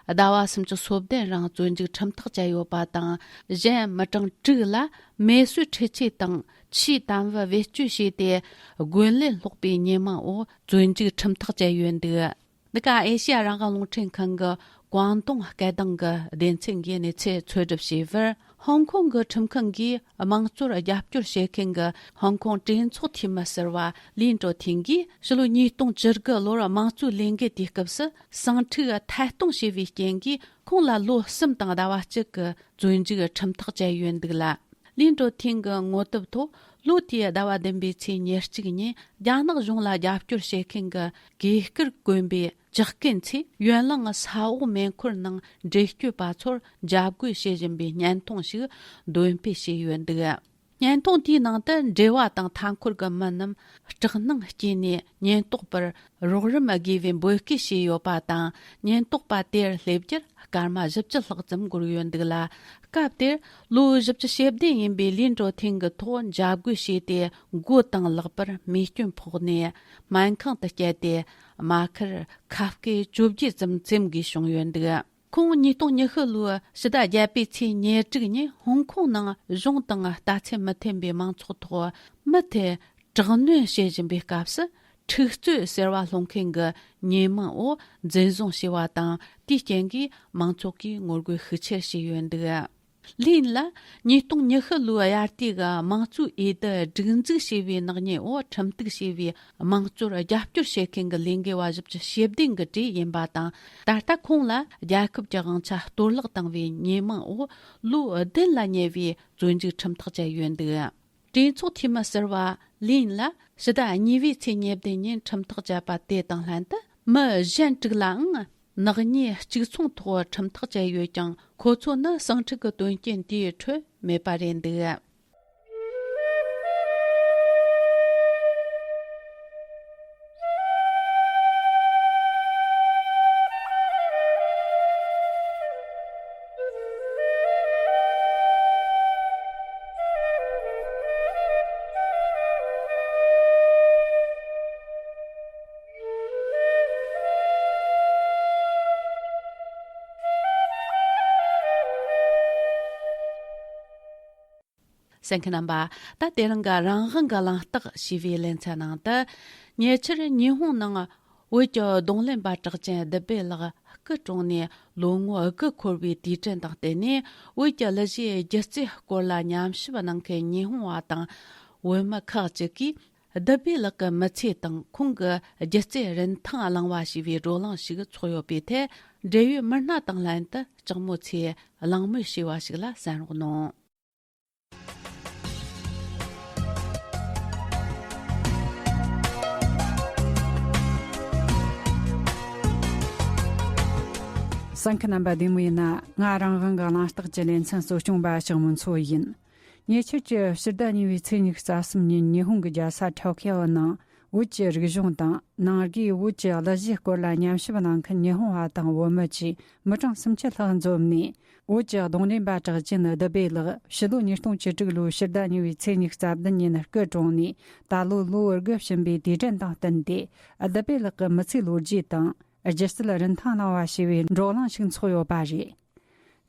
ཟླ་བ་སུམ་ཅུ་སོ་བདུན་རིང་བཙོན་འཇུག་ཁྲིམས་ཐག་བཅད་ཡོད་པ་དང་། གཞན་མི་གྲངས་དྲུག་ལ་མེ་གསོད་འཕྲུལ་ཆས་དང་ཆུའི་དམ་བུ་བེད་སྤྱོད་བྱས་ཏེ། རྒོལ་ལན་སློག་པའི་ཉེས་མིང་འོག་བཙོན་འཇུག་ཁྲིམས་ཐག་བཅད་ཡོད་འདུག། འདི་ག་ཨེ་ཤི་ཡ་རང་དབང་རླུང་འཕྲིན་ཁང་གི་ཀོང་ཏུང་སྐད་གདངས་ཀྱི་སྡེ་ཚན་གྱིས་གནས་ཚུལ་འཚོལ་སྒྲུབ་བྱས་པར། ཧོང་ཀོང་གི་ཁྲིམས་ཁང་གིས་དམངས་གཙོར་རྒྱབ་སྐྱོར་བྱེད་མཁན་གྱི་ཧོང་ཀོང་གྲོས་ཚོགས་འཐུས་མི་ཟུར་པ་ལིན་ཀྲོ་ཐིང་གིས། ཕྱི་ལོ་ཉིས་སྟོང་བཅུ་དགུ་ལོར་དམངས་གཙོའི་ལས་འགུལ་དེའི་སྐབས་སུ་ཟིང་འཁྲུག་ཐད་གཏོང་བྱས་པའི་རྐྱེན་གྱིས། ཁོང་ལ་ལོ་གསུམ་དང་ཟླ་བ་གཅིག་གི་བཙོན་འཇུག་ཁྲིམས་ཐག་བཅད་ཡོད་འདུག་ལ། ལིན་ཀྲོ་ཐིང་གི་ངོ་དེབ་ཐོག་ལོ་དེའི་ཟླ་བ་བདུན་པའི་ཚེས་ཉེར་གཅིག་ཉིན། རྒྱ་ནག་གཞུང་ལ་རྒྱབ་སྐྱོར་བྱེད་མཁན་གྱི་གོས་དཀར་གོན་པའི་ཇག་རྐུན་ཚོས་ཡོན་ལང་ས་འོག་མེ་འཁོར་ནང་འགྲུལ་སྐྱོད་པ་ཚོར་འཇབ་རྒོལ་བྱེད་བཞིན་པའི་བརྙན་ཐུང་ཞིག་འདོན་སྤེལ་བྱས་ཡོད་འདུག། བརྙན་ཐུང་དེའི་ནང་དུ་འགྲུལ་བ་དང་མཐའ་འཁོར་གྱི་མི་རྣམས་སྐྲག་སྣང་སྐྱེས་ནས་ཉེན་རྟོག་པར་རོགས་རམ་དགོས་པའི་འབོད་སྐུལ་བྱས་ཡོད་པ་དང་། ཉེན་རྟོག་པ་དེར་སླེབས་རྒྱུར་སྐར་མ་བཞི་བཅུ་ལྷག་ཙམ་འགོར་ཡོད་འདུག་ལ། སྐབས་དེར་ལོ་བཞི་བཅུ་ཞེ་བདུན་ཡིན་པའི་ལིན་ཀྲོ་ཐིང་གི་ཐོག་འཇབ་རྒོལ་བྱས་ཏེ། མགོ་དང་ལག་པར་རྨས་སྐྱོན་ཕོག་ནས་སྨན་ཁང་དུ་བསྐྱལ་ཏེ། རྨ་ཁར་ཁ་སྐད་བཅོ་བརྒྱད་ཙམ་འཛེམ་དགོས་བྱུང་ཡོད་འདུག། ཁོང་ཉིས་སྟོང་ཉི་ཤུ་ལོའི་ཕྱི་ཟླ་བརྒྱད་པའི་ཚེས་ཉེར་དྲུག་ཉིན་ཧོང་ཀོང་ནང་གཞུང་དང་རྟགས་མཚན་མི་མཐུན་པའི་མང་ཚོགས་ཐོག་མུ་མཐུད་དྲག་གནོན་བྱེད་བཞིན་པའི་སྐབས་སུ། འཁྲུག་རྩོད་ཟེར་བ་སློང་མཁན་གྱི་ཉེས་མིང་འོག་འཛིན་བཟུང་བྱས་པ་དང་། དེའི་རྐྱེན་གྱིས་མང་ཚོགས་ཀྱིས་ངོ་རྒོལ་ཤུགས་ཆེར་བྱས་ཡོད་འདུག་ལིན་ལ་ཉིས་སྟོང་ཉི་ཤུ་ལོའི་དབྱར་དུས་ཀྱི་དམངས་གཙོའི་འོས་བསྡུ་སྒྲིག་འཛུགས་བྱས་པའི་ནག་ཉེས་འོག་ཁྲིམས་གཏུག་བྱས་པའི་དམངས་གཙོར་རྒྱབ་སྐྱོར་བྱེད་མཁན་གྱི་ལས་འགུལ་བ་བཞི་བཅུ་ཞེ་བདུན་གྱི་གྲས་ཡིན་པ་དང་། ད་ལྟ་ཁོང་ལ་རྒྱལ་ཁབ་ཀྱི་དབང་ཆ་གཏོར་བརླག་བཏང་བའི་ཉེས་མིང་འོག་ལོ་བདུན་ལ་ཉེ་བའི་བཙོན་འཇུག་ཁྲིམས་ཐག་བཅད་ཡོད་འདུག་གྲོས་ཚོགས་འཐུས་མི་ཟུར་པ་ལིན་ལ་ཕྱི་ཟླ་གཉིས་པའི་ཚེས་ཉེར་བདུན་ཉིན་ཁྲིམས་ཐག་བཅད་པ་དེ་དང་ལྷན་དུ། མི་གཞན་དྲུག་ལའང་ནག་ཉེས་གཅིག་མཚུངས་ཐོག་ཁྲིམས་ཐག་བཅད་ཡོད་ཀྱང་། ཁོ་ཚོ་ནི་ཟིང་འཁྲུག་གི་དོན་རྐྱེན་དེའི་ཁྲོད་མེད་པ་རེད་འདུག་གསན་མཁན་རྣམ་པ། ད་དེ་རིང་གི་རང་དབང་གི་གླེང་སྟེགས་ཞེས་པའི་ལེ་ཚན་ནང་དུ། ཉེ་ཆར་ཉི་ཧོང་ནང་བོད་ཀྱི་རྡུང་ལེན་པ་གྲགས་ཅན་བདུད་བྷེ་ལགས་སྐུ་གྲོངས་ནས་ལོ་ངོ་དགུ་འཁོར་བའི་དུས་དྲན་དང་བསྟུན་ནས། བོད་ཀྱི་གླུ་གཞས་སྒྱུ་རྩལ་སྐོར་ལ་ཉམས་ཞིབ་གནང་མཁན་ཉི་ཧོང་བ་དང་བོད་མི་ཁག་ཅིག་གིས། བདུད་བྷེ་ལགས་ཀྱི་མི་ཚེ་དང་ཁོང་གི་སྒྱུ་རྩལ་རིན་ཐང་བླངས་པ་ཞེས་པའི་བགྲོ་གླེང་ཞིག་ཚོགས་ཡོད་པའི་ཐད། འབྲེལ་ཡོད་མི་སྣ་དང་ལྷན་དུ་ལྕགས་མོ་ཚེ་གླེང་མོལ་བྱས་པ་ཞིག་ལ་གསན་རོགས་གནང་། གསན་མཁན་རྣམ་པ་བདེ་མོ་ཡིན་ན། ང་རང་དབང་གི་གླེང་སྟེགས་ཀྱི་ལེ་ཚན་གཙོ་སྐྱོང་པ་ཞང་མུན་མཚོ་ཡིན། ཉེ་ཆར་གྱི་ཕྱི་ཟླ་གཉིས་པའི་ཚེས་ཉི་ཤུ་རྩ་གསུམ་ཉིན་ཉི་ཧོང་གི་རྒྱལ་ས་ཊོ་ཁི་ཡོ་ནང་བོད་ཀྱི་རིག་གཞུང་དང་ནང་སྒོས་བོད་ཀྱི་གླུ་གཞས་སྐོར་ལ་ཉམས་ཞིབ་གནང་མཁན་ཉི་ཧོང་བ་དང་བོད་མི་བཅས་མི་གྲངས་སུམ་ཅུ་ལྷག་འཛོམས་ནས། བོད་ཀྱི་རྡུང་ལེན་པ་གྲགས་ཅན་བདུད་བྷེ་ལགས་ཕྱི་ལོ་ཉིས་སྟོང་བཅུ་དྲུག་ལོའི་ཕྱི་ཟླ་གཉིས་པའི་ཚེས་ཉི་ཤུ་རྩ་བདུན་ཉིན་སྐུ་གྲོངས་ནས་ད་ལོ་ལོ་དགུ་ཕྱིན་པའི་དུས་དྲན་དང་བསྟུན་ཏེ། བདུད་བྷེ་ལགས་ཀྱི་མི་ཚེའི་ལོ་རྒྱུས་དང་། སྒྱུ་རྩལ་རིན་ཐང་གླེང་བ་ཞེས་པའི་བགྲོ་གླེང་ཞིག་ཚོགས་ཡོད་པ་རེད།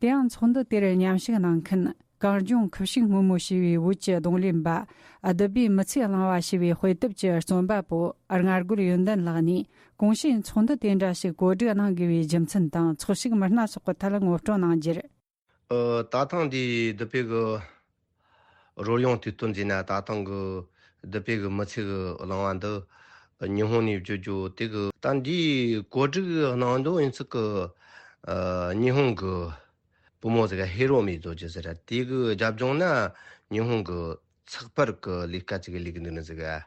དེ་ཡང་ཚོགས་འདུ་དེར་མཉམ་ཞུགས་གནང་མཁན་གངས་ལྗོངས་ཁུ་བྱུག་སྔོན་མོ་ཞེས་པའི་བོད་ཀྱི་རྡུང་ལེན་པ་བདུད་བྷེའི་མི་ཚེ་གླེང་བ་ཞེས་པའི་དཔེ་དེབ་ཀྱི་རྩོམ་པ་པོ་སྔ་རྒོལ་ཡོན་ཏན་ལགས་ནས། གོང་ཞུས་ཚོགས་འདུ་དེ་འདྲ་ཞིག་གོ་སྒྲིག་གནང་དགོས་པའི་རྒྱུ་མཚན་དང་ཚོགས་ཞུགས་མི་སྣ་སོགས་ཀྱི་ཐད་ངོ་སྤྲོད་གནང་རྒྱུར། ཨ། ད་ཐེངས་འདིའི་བདུད་བྷེ་གི་རོལ་དབྱངས་དུས་སྟོན་ཟེར་ན། ད་ཐེངས་གི་བདུད་བྷེ་གི་མི་ཚེ་གི་གླེང་བ་འདི་ཉི་ཧོང་ནས་བརྗོད་རྒྱུ་དེ་གི། ད་འདིའི་གོ་སྒྲིག་གནང་དོན་ཡིན་ཚུལ་གི། ཨ། ཉི་ཧོང་གི་བུ་མོ་ཟིག་ག་ཧེ་རོ་མི་བཟོ་རྒྱུ་ཟེར་ར། དེ་གི་རྒྱབ་ལྗོངས་ན་ཉི་ཧོང་གི་ཚགས་པར་གི་ལས་ཀ་ཅིག་ལས་གི་འདུག་ནི་ཟིག་ག་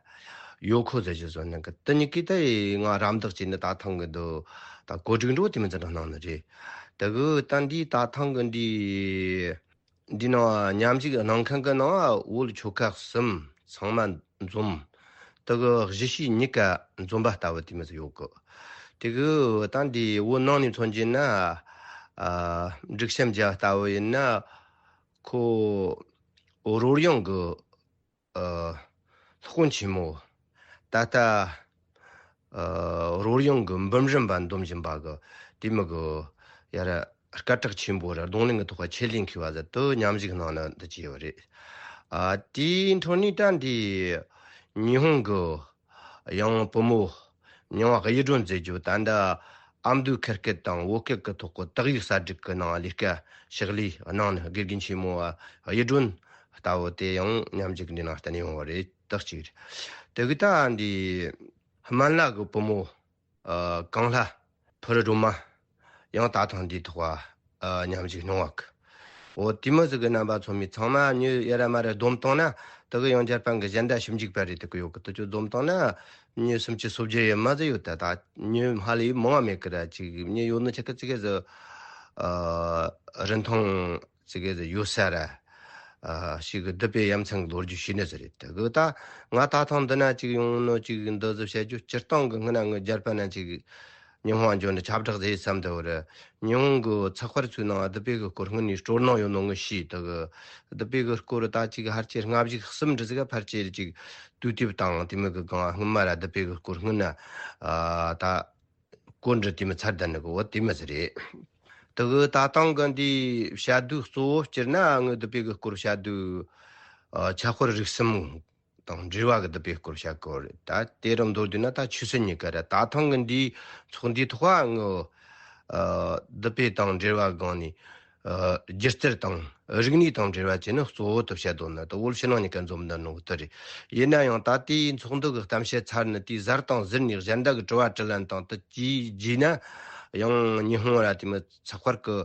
ཡོ་ཁོ་ཟེར་རྒྱུ་བཟོ་ནི་གི། དེ་གཉིས་ཀས་ད་ང་རམ་འདེགས་བྱས་ནི་ད་ཐེངས་གི་འདི་ད་གོ་སྒྲིག་འགྲོ་དེ་མི་ཚད་གནང་ནི་རེད། དེ་གི་ད་འདི་ད་ཐེངས་གི་འདི་འདི་ནང་མཉམ་ཞུགས་གནང་མཁན་གི་ནང་བོད་ཆོལ་ཁ་གསུམ་ཚང་མ་འཛོམས། དེ་གི་གཞིས་བྱེས་གཉིས་ཀ་འཛོམས་པ་ལྟ་བུ་དེ་མི་ཚད་ཡོད་གི། དེ་གི་ད་འདི་བོད་ནང་ནས་མཚོན་རྒྱུ་ན། ཨ། སྒྲིག་གཤམ་རྒྱག་ལྟ་བུ་ཡིན་ན། ཁོ་རོལ་དབྱངས་གི། ཨ། སློབ་དཔོན་ཆེན་མོ། ད་ལྟ། ཨ། རོལ་དབྱངས་གི་འབུམ་རམས་པ་འདོམས་བཞིན་པ་གི་དེ་མི་གི་ཡ་ར་སྐད་གྲགས་ཆེན་པོ་ར། རྡུང་ལེན་གི་ཐོག་ཁ་ཆེད་ལས་མཁས་པ་ཟིག་དེ་མཉམ་ཞུགས་གནང་ནི་འདི་བྱས་ཡོད་རེད། ཨ། དེའི་འཕྲོ་ནས་ད་འདི་ཉི་ཧོང་གི་ཡང་བུ་མོ་མྱིང་བ་གཡུ་སྒྲོན་ཟེར་རྒྱུ། ད་ལྟ་ཨ་མདོའི་ཁུལ་སྐད་དང་བོད་སྐད་ཀྱི་ཐོག་གི་དག་ཡིག་གསར་སྒྲིག་གི་ནང་ལས་ཀ་ཕྱག་ལས་གནང་ནི་དགེ་རྒན་ཆེན་མོ་བ་གཡུ་སྒྲོན་ལྟ་བུ་དེ་ཡང་མཉམ་ཞུགས་འདི་ནང་བསྟན་ཡོང་བ་རེད། དེ་གཅིག་རེད། དེ་གི་ད་འདི་སྨན་བླ་གི་བུ་མོ། ཨ། གངས་ལྷ་ཕུ་རུ་སྒྲོལ་མ་ཡང་ད་ཐེངས་འདིའི་ཐོག་ཨ། མཉམ་ཞུགས་གནང་བ་གི། འོ་དེ་མི་ཟིག་གི་རྣམ་པ་ཚོ་མི་ཚང་མ་མྱི་ཡ་ར་མ་ར་བསྡོམས་བཏང་ན། དེ་གི་ཡང་རྒྱལ་ཕམ་གི་གཞན་དག་ཞིབ་འཇུག་པ་རེད། དེ་གི་ཡོད་གི། དེ་ཚོ་བསྡོམས་བཏང་ན་མྱི་སུམ་ཅུ་སོ་བརྒྱད་ཡས་མ་ཟིག་ཡོད། ད་ད་མྱི་སྨན་བླ་ཡི་མང་བ་མེད་གི་ར། ཅིག་མྱི་ཡོད་ནི་ཆ་གི་ཅིག་གི་ཟིག་ཨ། རིན་ཐང་ཅིག་གི་ཟིག་ཡོད་ས་ར། ཨ། ཞིག་གི་བདུད་བྷེ་ཡ་མཚན་གི་ལོ་རྒྱུས་ཤེས་ནི་ཟིག་རེད། དེ་གི་ད་ང་ད་ཐེངས་འདི་ན་ཅིག་ཡོང་ནོ་ཅིག་འདི་ཟིག་བཤད་རྒྱུ། སྤྱིར་བཏང་གི་སྔོན་ན་ངའི་རྒྱལ་ཕམ་ན་ཅིག་ཉི་ཧོང་འབྱོར་ནས་ཁྱབ་བསྒྲགས་ཟིག་བསམ་དེ་བར་ཉི་ཧོང་གི་ཚགས་པར་ཚོའི་ནང་བདུད་བྷེ་གི་སྐོར་སྔོན་ནས་སྤྲོ་སྣང་ཡོད་ནོ་ངས་ཤེས། དེ་གི་བདུད་བྷེ་གི་སྐོར་ད་ཅིག་ཕལ་ཆེར་ལྔ་བཞི་གསུམ་འདྲ་ཟིག་ཕལ་ཆེར་ཅིག་དུས་དེབ་དང་དེ་མི་གི་སྒང་སྔོན་མ་ར་བདུད་བྷེ་གི་སྐོར་སྔོན་ན། ཨ། ད་སྐོར་འདྲ་དེ་མི་ཚར་ད་ནི་གི། འོ་དེ་མི་ཟིག་རེད། དེ་གི་ད་ཐེངས་གི་འདི་བཤད་དུས་གཙོ་བོ་སྤྱིར་ན་ངའི་བདུད་བྷེ་གི་སྐོར་བཤད་དུས། ཨ། ཆབ་དཔལ་རིག་གསུམ་ དང་འབྲེལ་བ་གི་བདུད་བྷེ་སྐོར་བཤད་གོ་རེད། ད་དེ་རུ་མདོར་བསྡུས་ན་ད་ཆོས་སྲིད་གཉིས་ཀ་རེད། ད་ཐེངས་གི་འདིའི་ཚོགས་འདུའི་ཐོག་ཨ་ངོ་ཨ་བདུད་བྷེ་དང་འབྲེལ་བ་སྒང་ནས་ཨ་སྒྱུ་རྩལ་དང་རིག་གནས་དང་འབྲེལ་བ་བྱས་ནས་གཙོ་བོ་དུ་བཤད་དོ་ནི་ད་བོད་ཕྱི་ནང་གཉིས་ཀ་འཛོམས་འདུ་ནོ་དེ་རེད། ཡིན་ན་ཡང་ད་དེའི་ཚོགས་འདུ་གི་གཏམ་བཤད་ཚར་ནས་དེའི་གཟར་དང་གཟིར་ནས་གཞན་དག་གི་དྲི་བ་དྲིས་ལན་དང་དེ་གྱིས་རྗེས་ན་ཡང་ཉི་ཧོང་ར་དེ་མི་ཚགས་པར་གི་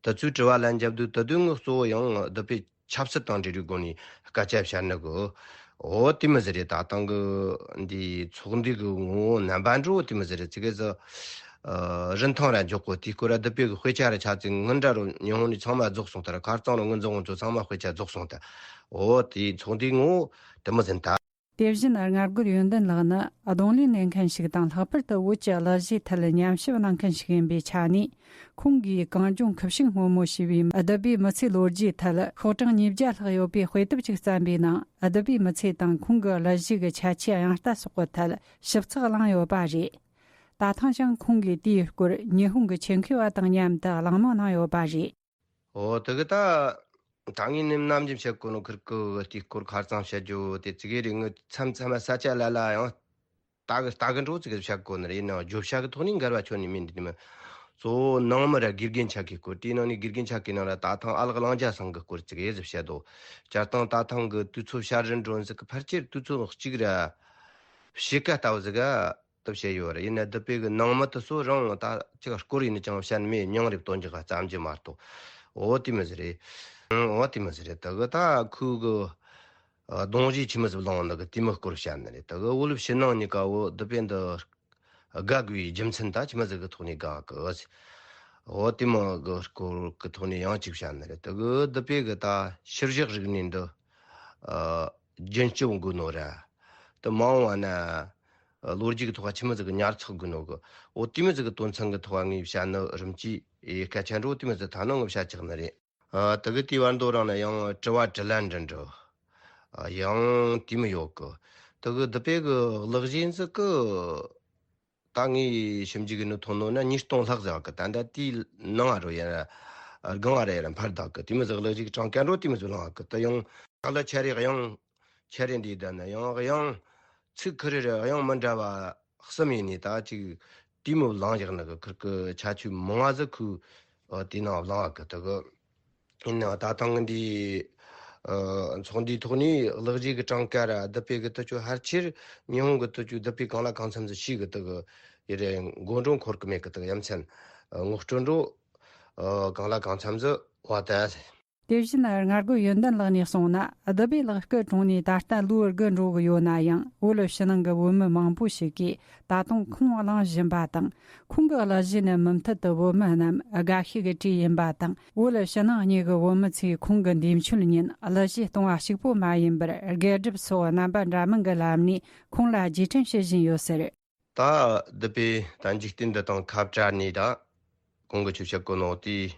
དེ་ཚོའི་དྲི་བ་ལན་རྒྱབ་དུས་དེ་དུས་ངོ་གཙོ་བོ་ཡང་བདུད་བྷེ་ཆབ་སྲིད་དང་འབྲེལ་བའི་སྒོ་ནས་སྐད་ཆ་བཤད་ནི་གོ། འོ་དེ་མི་ཟེར་རེད། ད་ཐེངས་གི་འདི་ཚོགས་འདུ་གི་ངོ་བོ་རྣམ་པ་འགྲོ་དེ་མི་ཟེར་རེད། ཙི་གེ་ཟི་ཨ་རིན་ཐང་ར་འཇོག་གོ། དེའི་སྐོར་ར་བདུད་བྷེ་གི་དཔེ་ཆ་ར་ཆ་ཙི་ངན་འདྲ་རུ་ཉི་ཧོང་ནས་ཚང་མ་རྫོགས་སོང་ད་ར། ཁ་རྩང་རུ་ངན་རྫོགས་འོང་ཚོ་ཚང་མ་དཔེ་ཆ་རྫོགས་སོང་ད། འོ་དེ་ཚོགས་འདུའི་ངོ་བོ་དེ་མི་ཟིན་ད། དེ་བཞིན་སྔར་རྒོལ་ཡོན་ཏན་ལགས་ནི་རྡུང་ལེན་ལེན་མཁན་ཞིག་དང་ལྷག་པར་དུ་བོད་ཀྱི་གླུ་གཞས་ཐད་ཉམས་ཞིབ་གནང་མཁན་ཞིག་ཡིན་པའི་ཆ་ནས། ཁོང་གིས་གངས་ལྗོངས་ཁུ་བྱུག་སྔོན་མོ་ཞེས་པའི་བདུད་བྷེའི་མི་ཚེའི་ལོ་རྒྱུས་ཐད་ཤོག་གྲངས་ཉིས་བརྒྱ་ལྷག་ཡོད་པའི་དཔེ་དེབ་ཅིག་བརྩམས་པའི་ནང་། བདུད་བྷེའི་མི་ཚེ་དང་ཁོང་གི་གླུ་གཞས་ཀྱི་ཁྱད་ཆོས་དབྱངས་རྟ་སོགས་ཀྱི་ཐད་ཞིབ་ཚགས་གླེང་ཡོད་པ་རེད། ད་ཐེངས་ཀྱང་ཁོང་གིས་དེའི་སྐོར་ཉི་ཧོང་གི་ཆེད་མཁས་པ་དང་མཉམ་དུ་གླེང་མོལ་གནང་ཡོད་པ་རེད། འོ་དེ་གི་ད་ད་ངས་ནི་ནམ་རྒྱུན་བཤད་གོ་ནོ་ཁིར་ཀི་དེའི་སྐོར་ཁ་རྩང་བཤད་རྒྱུ་དེ་ཙི་གེ་རེད། ངས་མཚམས་མཚམས་ས་ཆ་ལ་ལ་ཡང་ལྟ་གི་ལྟ་གི་འགྲོ་ཙི་གེ་བཤད་གོ་ནི་རེད། ཡིན་ནའང་བརྗོད་བྱ་གི་ཐོག་ནས་འགལ་བ་ཁྱོན་ནས་མིན་འདི་ནི་མིན། གཙོ་བོ་ནང་མི་ར་དགེ་རྒན་ཆ་གི་སྐོར། དེའི་ནང་ནས་དགེ་རྒན་ཆ་གི་ནང་ར་ད་ཐེངས་ཨ་ལགས་གླང་རྒྱལ་ཚང་གི་སྐོར་ཙི་གེ་ཟིག་བཤད་དོ། བྱས་ཙང་ད་ཐེངས་གི་དུས་ཚོད་ཤར་རིན་འགྲོ་ཟིག་གི་ཕལ་ཆེར་དུས་ཚོད་གཅིག་ར་ཕྱེད་ཀ་ལྟ་བུ་ཟིག་ག་དུ་བཤད་ཡོད་རེད། ཡིན་ན་བདུད་བྷེ་གི་ནང་མི་དེ་ཚོ་རང་ད་ཅིག་སྐོར་ཡིན་ནི་ཅང་བཤད་ནི་མེད། མྱིང་རེ་བཏོན་རྒྱུ་ག་བརྩམས་རྒྱུ་མ་གཏོགས། འོ་དེ་མི་ཟེར་རེད། འོ་དེ་མི་ཟེར་རེད། དེ་གི་ད་ཁོའི་གི་གདུང་རྒྱུད་ཆི་མོ་ཟིག་བླངས་ནི་གི་དེ་མི་སྐོར་བཤད་ནི་རེད། དེ་གི་བོད་ཕྱི་ནང་གཉིས་ཀ་བོ་བདུད་བྷེ་འདི་དགའ་དགོས་རྒྱུ་མཚན་ད་ཆི་མོ་ཟིག་གི་ཐོག་ནས་དགའ་གི། འོ་དེ་མི་གི་སྐོར་གི་ཐོག་ནས་ཡང་ཅིག་བཤད་ནི་རེད། དེ་གི་བདུད་བྷེ་གི་ད་ཤུལ་བཞག་རིག་གནས་འདི་རྒྱུན་སྐྱོབ་དགོས་ནོ་ར། དེ་མ་འོངས་པ་ན། ལོ་རྒྱུས་ཀྱི་ཐོག་ཆི་མོ་ཟིག་གི་ཉར་ཚགས་དགོས་ནོ་གི། འོ་དེ་མོ་ཟིག་གི་དོན་ཚན་གི་ཐོག་ངས་བཤད་ནི་རིམ་གྱིས་ཨེ་སྐད་ཆ་འགྲོ་དེ་མོ་ཟིག་ཐ་ན་ངས་བཤད་ཆོག་ནི་རེད། ཨ་དེ་གི་དེའི་བར་དོ་རང་ན་ཡང་དྲི་བ་དྲིས་ལན་འདྲ་འདྲ་ཨ་ཡང་དེ་མོ་ཡོད་གི། དེ་གི་བདུད་བྷེ་གི་གླུ་གཞས་ཟིག་གི་ད་ངས་ཞིབ་འཇུག་གི་ནི་མཐོང་ནོ་ན་ཉིས་སྟོང་ལྷག་ཟིག་གི། ད་ད་དེའི་ནང་ང་རོ་ཡ་ར་སྒང་ང་ར་ཡ་ར་འཕར་བསྡད་གི། དེ་མོ་ཟིག་གླུ་གཞས་གི་གྲངས་ཀ་འགྲོ་དེ་མོ་ཟིག་ལངས་གི། དེ་ཡང་ཨ་ལ་ཆ་རེ་ཡང་ཆ་རེ་འདི་ལྡན་ན་ཡང་ཡང་ཚིག་ཁུ་རེ་རེ་ཡང་མི་འདྲ་བ་གསུམ་ཡིན་ནི་ད་ཅིག་དེ་མོ་ལངས་བཞག་ནི་གི། ཁིར་གི་ཁྱད་ཆོས་མང་བ་ཟིག་ཁོས་དེ་ནང་ལངས་གི། དེ་གི་ཡིན་ནའང་ད་ཐེངས་འདི་ཚོགས་འདུའི་ཐོག་ནས་གླུ་གཞས་གི་གྲངས་ཀ་ར་བདུད་བྷེ་གི་དུ་ཆོ་ཕལ་ཆེར་ཉི་ཧོང་གི་དུ་ཆོ་བདུད་བྷེ་གང་ལ་གང་འཚམ་ཟིག་ཤེས་གི། དེ་གི་ཡི་རེ་མགོ་འགྲོ་འཁོར་གི་མེད་གི། དེ་གི་ཡ་མཚན་ངོ་སྤྲོད་འགྲོ་གང་ལ་གང་འཚམ་ཟིག་བ་ད། དེ་བཞིན་སྔར་རྒོལ་ཡོན་ཏན་ལགས་ནས་གསུངས་ན། བདུད་བྷེ་ལགས་སྐུ་གྲོངས་ནས་ད་ལྟ་ལོ་དགུ་འགྲོ་གི་ཡོད་ན་ཡང་། བོད་ཕྱི་ནང་གི་བོད་མི་མང་པོ་ཞིག་གིས་ད་དུང་ཁོང་གླེང་བཞིན་པ་དང་། ཁོང་གི་གླུ་གཞས་ནི་མུ་མཐུད་དུ་བོད་མི་རྣམས་དགའ་ཤོས་ཀྱི་གྲས་ཡིན་པ་དང་། བོད་ཕྱི་ནང་གཉིས་ཀྱི་བོད་མི་ཚོས་ཁོང་གི་འདས་མཆོད་ཉིན་གླུ་གཞས་གཏོང་བ་གཅིག་པོ་མ་ཡིན་པར། དགེ་སྒྲུབ་སོགས་རྣམ་པ་འདྲ་མིན་གྱི་ལམ་ནས་ཁོང་ལ་རྗེས་དྲན་བྱེད་བཞིན་ཡོད་ཟེར། ད་བདུད་བྷེ་ད་འཇིག་རྟེན་འདི་དང་ཁ་བྲལ་ནས་ད་གོང་གི་ཆོས་བཤད་གོ་ནོ་དེ་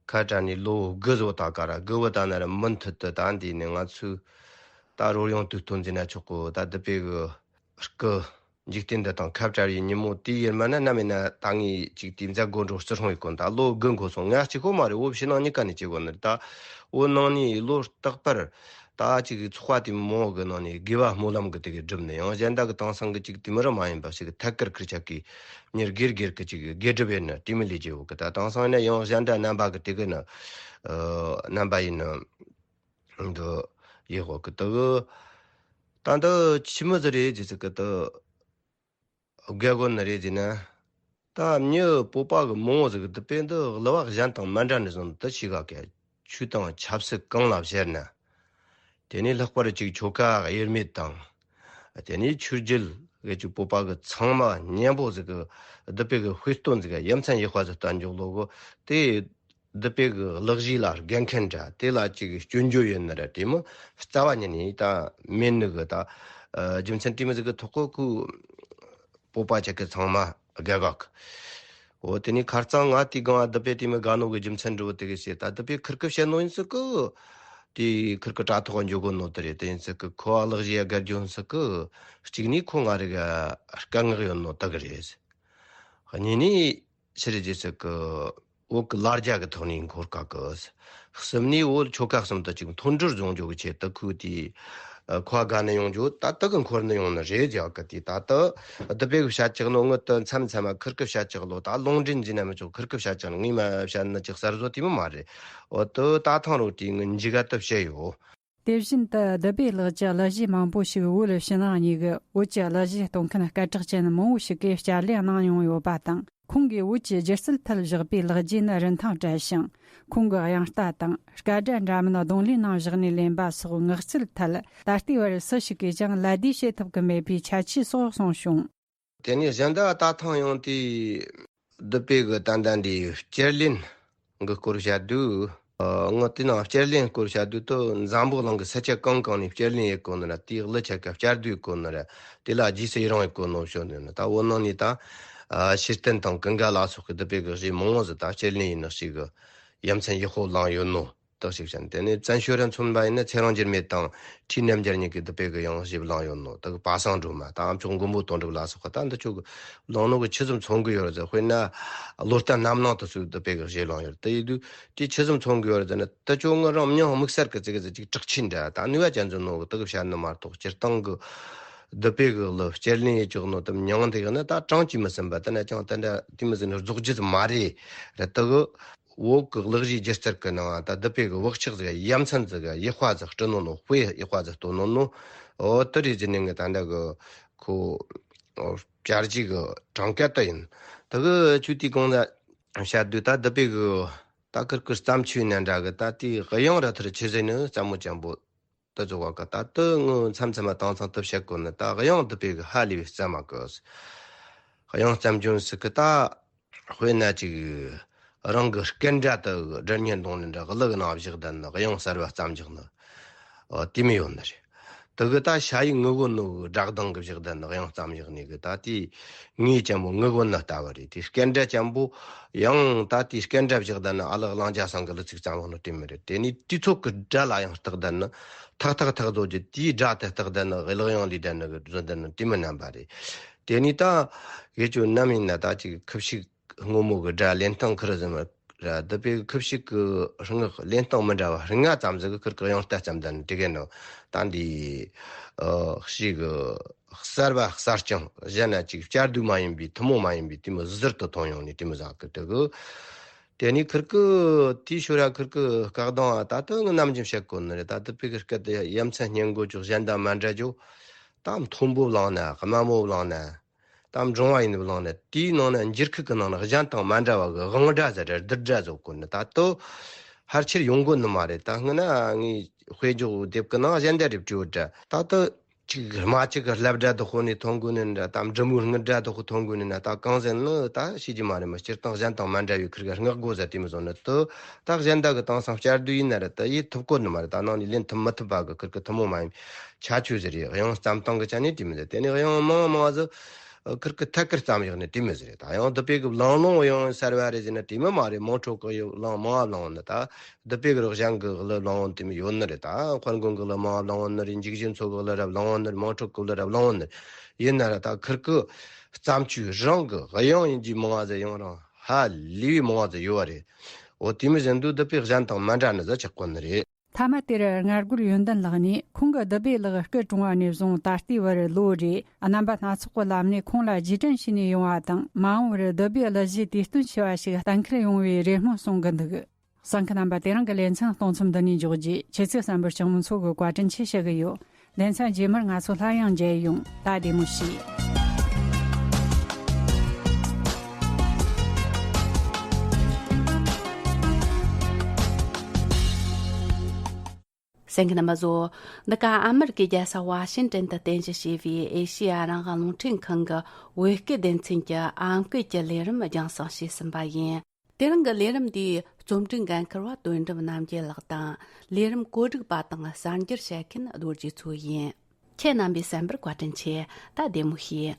ཁ་བྲལ་ནས་ལོ་དགུ་བཟོ་ད་ག་ར་དགུ་བོ་ད་ན་ར་མུ་མཐུད་དུ་ད་འདི་ནས་ང་ཚོས་ད་རོལ་དབྱངས་དུས་སྟོན་ཟེར་ན་ཆོག་གོ། ད་བདུད་བྷེ་གི་སྐུ་འཇིག་རྟེན་འདི་དང་ཁ་བྲལ་བའི་ཉིན་མོ་དེའི་ཡར་མ་ན་ནམ་ཡིན་ན་ད་ངས་ཅིག་དེ་མཛད་སྒོ་འགྲོ་རྩི་སྲུང་ཡེད་གོ། ད་ལོ་དགུ་འགོར་སོང་། ང་གཅིག་པོ་མ་རེད། བོད་ཕྱི་ནང་གཉིས་ཀ་ནས་བྱེད་གོ་ནི་རེད། ད་བོད་ནང་ནས་ལོ་རྟག་པར་ད་ཅིག་ཚོགས་པ་དེ་མང་བོ་གི་ནང་ནས་དགེ་བ་སྨོན་ལམ་གི་དེ་གི་སྒྲུབ་ནས། ཡང་གཞན་དག་གི་དེང་སང་གི་ཅིག་དེ་མི་རུ་མ་ཡིན་པ་ཞིག་གི་ཐད་ཀར་ཁུར་ཆག་གི་མྱི་སྒེར་སྒེར་གི་ཅིག་དགེ་སྒྲུབ་ཡིན་ནི་དེ་མི་ལས་བྱེད་འོག་གི། ད་དེང་སང་ཡིན་ན་ཡང་གཞན་དག་རྣམ་པ་གི་དེ་གི་ནི་རྣམ་པ་ཡིན་ནི་འདི་ཡེ་འོག་གི། དེ་གི་ད་འདི་ཆི་མོ་ཟིག་རེད་ཟེར་ཟིག་གི་དེ། དགེ་སྒོ་ནི་རེད་ཟེར་ན། ད་མྱི་བོད་པ་གི་མང་བོ་ཟིག་གི་བདུད་བྷེ་འདི་གླུ་བ་གཞན་དང་མ་འདྲ་ནི་བཟུང་དུ་ཤི་ག་གི། ཆོས་དང་ཆབ་སྲིད་གང་ལ་བཤད་ན། དེ་ནས་ལྷག་པར་ཅིག་ཆོལ་ཁ་དབྱེར་མེད་དང་། དེ་ནས་ཆོས་བརྒྱུད་གི་ཅིག་བོད་པ་གི་ཚང་མ་མཉམ་པོ་ཟིག་གི་བདུད་བྷེ་གི་དཔེ་སྟོན་ཟིག་གི་ཡ་མཚན་ཡག་པ་ཟིག་བསྟན་འཇོག་ལོ་གོ། དེ་བདུད་བྷེ་གི་གླུ་གཞས་ལ་དགའ་མཁན་འདྲ། དེ་ལ་ཅིག་སྐྱོན་བརྗོད་ཡོད་ནི་ར་དེ་མོ་རྩ་བ་ཉིད་ནས་ད་མེད་ནི་གི། ད་རྒྱུ་མཚན་དེ་མོ་ཟིག་གི་ཐོག་གི་ཁོ་བོད་པ་ཆ་གི་ཚང་མ་དགའ་གི། འོ་དེ་ནས་ཁ་རྩང་ང་དེ་གང་བདུད་བྷེ་དེ་མོ་དགའ་ནོ་གི་རྒྱུ་མཚན་འདྲ་བོ་དེ་གི་བཤད། ད་བདུད་བྷེ་ཁིར་གི་བཤད་ནོ་ཡིན་ཟིག་གི། དེ་ཁིར་གི་དྲ་ཐོག་འཇོག་གོ་ནོ་དེ་རེད། དེ་ཡིན་ཟིག་གི་ཁོ་བ་གླུ་གཞས་དགའ་རྒྱུ་ཡིན་ཟིག་གི། གཅིག་ནས་ཁོ་ང་རེ་ག་སྐད་ངག་ཡོད་ནོ་དག་གི་རེད། གཉིས་ནས་ཕྱི་རེ་རྗེས་སུ་གི་བོད་གི་ལ་རྒྱ་གི་ཐོག་ནས་འཁོར་ཀ་གི། གསུམ་ནས་བོད་ཆོལ་ཁ་གསུམ་དུ་ཅིག་མཐུན་སྒྲིལ་བཟུང་རྒྱུ་གི་ཆེད་དུ་ཁོས་དེ་ཨ་ཁོ་དགའ་ནི་ཡོང་རྒྱུ་ད་ལྟ་གི་འཁོར་ནི་ཡོང་ནི་རེད། རྒྱ་གི་དེ་ད་ལྟ་བདུད་པའི་གི་བཤད་ཀྱག་ནོ་ངོ་དུ་མཚམས་མཚམས་མ་ཁིར་གི་བཤད་ཀྱག་ལོ། ད་ལུང་འདྲེན་ཟེར་ན་མི་ཆོག་ཁིར་གི་བཤད་ཀྱག་ངས་མ་བཤད་ནི་ཅིག་གསར་བཟོ་དེ་མོ་མ་རེད། འོ་དུ་ད་ཐང་རོ་དེ་ངི་འཇིག་ག་དུ་བཤད་ཡོད། དེ་བཞིན་དུ་བདུད་པའི་ལག་གི་གླུ་གཞས་མང་པོ་ཞིག་བོད་ཕྱི་ནང་གཉིས་ཀྱི་བོད་ཀྱི་གླུ་གཞས་གཏོང་མཁན་སྐད་གྲགས་ཅན་མང་བོ་ཞིག་གིས་བསྐྱར་ལེན་གནང་མྱོང་ཡོད་པ་དང་། ཁོང་གིས་བོད་ཀྱི་སྒྱུ་རྩལ་ཐད་བཞག་པའི་ལག་རྗེས་ནི་རིན་ཐང་བྲལ་ཞིང་། ཁོང་གི་དབྱངས་རྟ་དང་སྐད་སྒྲ་འདྲ་མིན་རྡུང་ལེན་ནང་བཞག་ནས་ལེན་པ་སོགས་ངག་རྩལ་ཐད་ད་ལྟའི་བར་སུ་ཞིག་གིས་ཀྱང་ལད་ཟློས་བྱེད་ཐུབ་ཀྱི་མེད་པའི་ཁྱད་ཆོས་སོགས་གསུངས་བྱུང་། དེ་ནས་གཞན་དག་ད་ཐེངས་ཡང་དེ་བདུད་པའི་གི་ཏན་ཏན་འདིའི་བསྐྱར་ལེན་གི་སྐོར་བཤད་དུས། ཨ་ངོ་དེ་ནང་བསྐྱར་ལེན་སྐོར་བཤད་དུས་དུ་འཛམ་བུ་གླིང་གི་ས་ཆ་གང་གང་ནས་བསྐྱར་ལེན་ཡེད་གོ་ནི་ར་དེའི་གླུ་ཆ་ག་བསྐྱར་ཟློས་ཡེད་གོ་ནི་ར་དེ་ལ་རྗེས་སུ་ཡི་རང་ཡེད་གོ་ནོ་ཞོ་ནི་ནི་ད་བོད་ནང་ནས་ད་ཨ་ཕྱིར་བསྟན་དང་ཀུན་དགའ་ལ་སོགས་ཀྱི་བདུད་པའི་གི་གཞས་མང་བོ་ཟིག་ད་བསྐྱར་ལེན་ཡེད་ནི་ཞིག་གི་ཡ་མཚན་ཡག་པོ་བླངས་ཡོད་ནོ། དག་ཞིག་ཅན། དེ་ནས་བཙན་བྱོལ་ར་མཚོན་པ་ཡིན་ན་ཚེ་རིང་འགྱུར་མེད་དང་ཁྲི་རྣམ་རྒྱལ་གཉིས་ཀྱིས་བདུད་པའི་གི་ཡང་ཞིབ་བླངས་ཡོད་ནོ། དག་པ་སངས་སྒྲོལ་མ་དང་ཨ་མཆོག་མགོན་པོ་དོན་གྲུབ་ལ་སོགས་པ་ད་འདི་ཆོ་གི་བླངས་ནོ་གི་ཆི་ཟིག་མཚོན་གི་ཡོད་རེད་ཟེར། དཔེར་ན་བློ་གཏད་རྣམ་སྣང་དུ་སུ་བདུད་པའི་གི་གཞས་བླངས་ཡོད་རེད། དེ་ཡིན་དུས་དེ་ཆི་ཟིག་མཚོན་གི་ཡོད་རེད་ཟེར་ན། དེ་ཆོ་ངི་རང་མྱིང་དམིགས་བསལ་གི་ཙི་གི་ཙི་ཅིག་གྲགས་ཆེན་འདྲ་ད་ནུས་པ་ཅན་ཟིག་ནོ་གི་དག་བཤད་ནི་མ་གཏོགས། སྤྱིར་བཏང་གི་བདུད་པའི་གི་གླུ་བསྐྱར་ལེན་ཡེད་ཆོག་ནོ་དམ་མྱིང་དེ་གི་ནི་ད་གྲངས་ཀྱིས་མི་ཟིན་པ། དེ་ན་ཅང་དེ་འདྲ་དེ་མི་ཟིན་ནི་རྫོགས་རྒྱུ་ཟིག་མ་རེད་ར། དེ་གི་བོད་ཀྱི་གླུ་གཞས་སྒྱུ་རྩལ་གྱི་ནང་ད་བདུད་པའི་གི་བག་ཆགས་ཟིག་ཡ་མཚན་ཟིག་ཡིག་པ་ཟིག་བྲིས་ནོ་ནོ། དཔེ་ཡིག་པ་ཟིག་བཏོན་ནོ་ནོ། འོ་དེ་རེད་ཟེར་ནས་ངས་ད་འདྲ་གི་ཁོ་བསྐྱར་ཞིབ་གི་གྲངས་ཀ་དེ་ཡིན། དེ་གི་ཆུ་དེའི་གོང་ལ་བཤད་དུས་ད་བདུད་པའི་གི་ད་ཁིར་ཁིར་བརྩམས་ཆོས་ནང་འདྲ་གི་ད་དེའི་དབྱངས་ར་ཐུར་ཆི་ཟེར་ནི་རྩ་མོ་ཅན་པོ་དེ་ཚོ་བ་གི་ད་དེ་ངོ་མཚམས་མཚམས་མ་དེང་སང་དེ་བཤད་གོ་ནི་ད་དབྱངས་བདུད་པའི་གི་ཧ་ལས་པའི་རྩ་མ་གི་དབྱངས་བརྩམས་རྒྱུ་ཟིག་གི་ད། དཔེར་ན་ཅིག་རང་གི་སྐད་སྒྲ་དུ་སྒྲ་སྙན་གདོང་ལེན་འདྲ་གླུ་གི་ནང་བཞག་བསྡད་ནི་དབྱངས་གསར་བ་བརྩམས་བཞག་ནི། ཨོ་དེ་མི་ཡོད་ནི་རེད། དེ་གི་ད་ཞ་ཡི་ངུ་གོ་ནོ་གི་སྒྲ་གདངས་གི་བཞག་བསྡད་ནི་དབྱངས་བརྩམས་བཞག་ནི་གི་ད་དེ་ངའི་ཅན་པོ་ངུ་གོ་ནི་ལྟ་བུ་རེད། དེ་སྐད་སྒྲ་ཅན་པོ་ཡང་ད་དེ་སྐད་སྒྲ་བཞག་བསྡད་ནི་ཨ་ལགས་གླང་རྒྱལ་ཚང་གི་གླུ་ཚིག་བརྩམས་བཞག་ནི་དེ་མི་རེད། དེ་ནི་དུས་ཚོད་གི་སྒྲ་ལ་ཡང་བརྟག་བསྡད་ནི་ཐག་ཐག་ཐག་བཟོ་རྒྱུ། དེའི་སྒྲ་དེ་བརྟག་བསྡད་ནི་གླུ་དབྱངས་ལས་བསྡད་ནི་གི་བཟོ་བསྡད་ནི་དེ་མི་རྣམ་པ་རེད། དེ་ནི་ད་དགེ་ཆོས་རྣམ་ཡིན་ན་ད་ཅིག་ཁུ་བྱུག་སྔོན་མོ་གི་སྒྲ་ལེན་སྟངས་ཁིར་ཟིན་མ་ར། བདུད་པའི་ཁུ་བྱུག་གི་སྔགས་ལེན་སྟངས་མི་འདྲ་བ་རིགས་ལྔ་ཙམ་ཟིག་གི་ཁིར་གི་དབྱངས་རྟ་ཙམ་དང་དེ་གའི་ནང་ད་འདི་ཨ་ཞིག་གི་གསར་བ་གསར་རྐྱང་གཞན་ན་ཅིག་བསྐྱར་ཟློས་མ་ཡིན་པའི་ཐུན་མོང་མ་ཡིན་པའི་དེ་མོ་ཟུར་དུ་ཐོན་ཡོང་ནས་དེ་མོ་ཟ་གི་དེ་གི། དེ་ནས་ཁིར་གི་དེའི་ཞོར་ར་ཁིར་གི་སྐད་གདངས་ད་ལྟ་ངི་ནམ་རྒྱུན་བཤད་གོ་ནི་རེད། ད་བདུད་པའི་གི་སྐད་དེ་ཡ་མཚན་སྙན་གོ་ཅོག་གཞན་དང་མ་འདྲ་ཅོག་ད་མཐོན་པོ་བླངས་ན་དམའ་མོ་བླངས་ན། དམ་སྒྲུང་བ་ཡིན་བླངས་ནས་དེའི་ནང་ན་འགྱུར་ཁུག་གི་ནང་ན་གཞན་དང་མ་འདྲ་བ་གི་དབང་སྒྲ་ཟེར་རེད། བསྡུར་སྒྲ་ཟེར་གོ་ནི་ད་དུ་ཕལ་ཆེར་ཡོང་གོ་ནི་མ་རེད། ད་སྔོན་ན་ངའི་དཔེ་འཇོག་དེབ་གི་ནང་གཞན་སྒྲ་རེ་བྲིས་ཡོད་དྲ། ད་དུ་ཅིག་རྨ་ཅིག་གི་ལྷ་སྒྲ་དུ་ཁོ་ནས་ཐོན་གོ་ནི་འདྲ། དམ་འབྲི་མོའི་རྔུལ་སྒྲ་དུ་ཁོ་ཐོན་གོ་ནི་ན། ད་གང་ཟེར་ནི་ད་ཤེས་ཀྱི་མ་རེད། མི་སྤྱིར་བཏང་གཞན་དང་མ་འདྲ་བའི་ཁིར་གི་སྔགས་སྒོ་ཟེར་དེ་མི་བཟོ་ནི་དུ་ད་གཞན་དག་གི་དེང་སང་བསྐྱར་ཟློས་ཡིན་ན་རེད། ད་ཡེད་ཐུབ་གོ་ནི་མ་རེད། ད་ནང་ནས་ལེན་ཐུབ་མི་ཐུབ་པ་གི་ཁིར་གི་ཐུན་མོང་མ་ཡིན་ཁྱད་ཆོས་ཟེར་རེད། དབྱངས་བརྩམས་སྟངས་ཀྱི་ཆ་ནས་དེ་མི་ཟེར། དེ་ནས་དབྱངས་མང་མང་ཟིག་ཁིར་ཁིར་ཐད་ཀར་བརྩམས་ཡོད་ནི་དེ་མི་ཟེར། ད་ཡང་བདུད་པའི་གི་བླངས་ལོང་ཡང་གསར་བ་རེད་ཟེར་ན་དེ་མི་མ་རེད། མང་ཕྲུག་གི་ཡོད་བླངས་མང་བ་བླངས་ནི་ད་བདུད་པའི་གི་རོགས་གཞན་གི་གླུ་བླངས་བ་དེ་མི་ཡོད་ནི་རེད། ད་དཔལ་མགོན་གི་གླུ་མང་བ་བླངས་བ་ནི་རེད། འཇིགས་བྱེད་མཚོ་གི་གླུ་ར་བླངས་བ་ནི་རེད། མང་ཕྲུག་གི་གླུ་ར་བླངས་བ་ནི་རེད། ཡིན་ན་ར་ད་ཁིར་གི་བརྩམས་ཆོས་རང་གི་དབྱངས་ཡིན་གྱི་མང་བ་ཟིག་ཡང་རང་ཧ་ལས་པའི་མང་བ་ཟིག་ཡོད་བ་རེད། འོ་དེ་མི་ཟེར་འདུག་བདུད་པའི་གཞན་དང་མ་འདྲ་ནི་ཟིག་ཆགས་གོ་ནི་རེད། མཐའ་མ་དེར་རྔ་རྒོད་ཡོན་ཏན་ལགས་ནས་ཁོང་གི་བདུད་པའི་ལག་སྐུ་གྲོང་བ་ནས་བཟུང་ད་ལྟའི་བར་ལོ་རེ་རྣམ་པ་སྣ་ཚོགས་ཀྱི་ལམ་ནས་ཁོང་ལ་རྗེས་དྲན་བྱས་ནས་ཡོང་བ་དང་། མ་འོངས་པར་བདུད་པའི་གླུ་གཞས་དུས་སྟོན་ཆེ་བ་ཞིག་གཏན་འཁེལ་ཡོང་བའི་རེ་སྨོན་གསུང་གི་འདུག་གསན་མཁན་རྣམ་པ། དེ་རིང་གི་ལེ་ཚན་གཏོང་མཚམས་འདི་ནས་འཇོག་རྒྱུ། ཁྱེད་ཚོས་གསན་པར་སྤྱི་མོ་མཚོ་གི་བཀའ་དྲིན་ཆེ་ཞུ་གི་ཡོད། ལེ་ཚན་རྗེས་མར་ང་ཚོ་སླར་ཡང་མཇལ་ཡོང་། ད་བདེ་མོ་བྱོས། གསན་མཁན་རྣམ་པ་ཚོ། འདི་ག་ཨ་མེ་རི་ཀའི་རྒྱལ་ས་ཝ་ཤིང་ཏན་དུ་རྟེན་གཞི་བྱས་པའི་ཨེ་ཤེ་ཡ་རང་དབང་རླུང་འཕྲིན་ཁང་གི་བོད་སྐད་སྡེ་ཚན་གྱི་ཨམ་སྐད་ཀྱི་ལས་རིམ་རྒྱང་སྲིང་བྱས་ཟིན་པ་ཡིན། དེ་རིང་གི་ལས་རིམ་འདིའི་རྩོམ་སྒྲིག་འགན་འཁུར་བ་དོན་གྲུབ་རྣམ་རྒྱལ་ལགས་དང་། ལས་རིམ་གོ་སྒྲིག་པ་དང་གསར་འགྱུར་བཤད་མཁན་རྡོ་རྗེ་མཚོ་ཡིན། ཁྱེད་རྣམ་པའི་གསན་པར་བཀའ་དྲིན་ཆེ། ད་བདེ་མོ་བྱོས།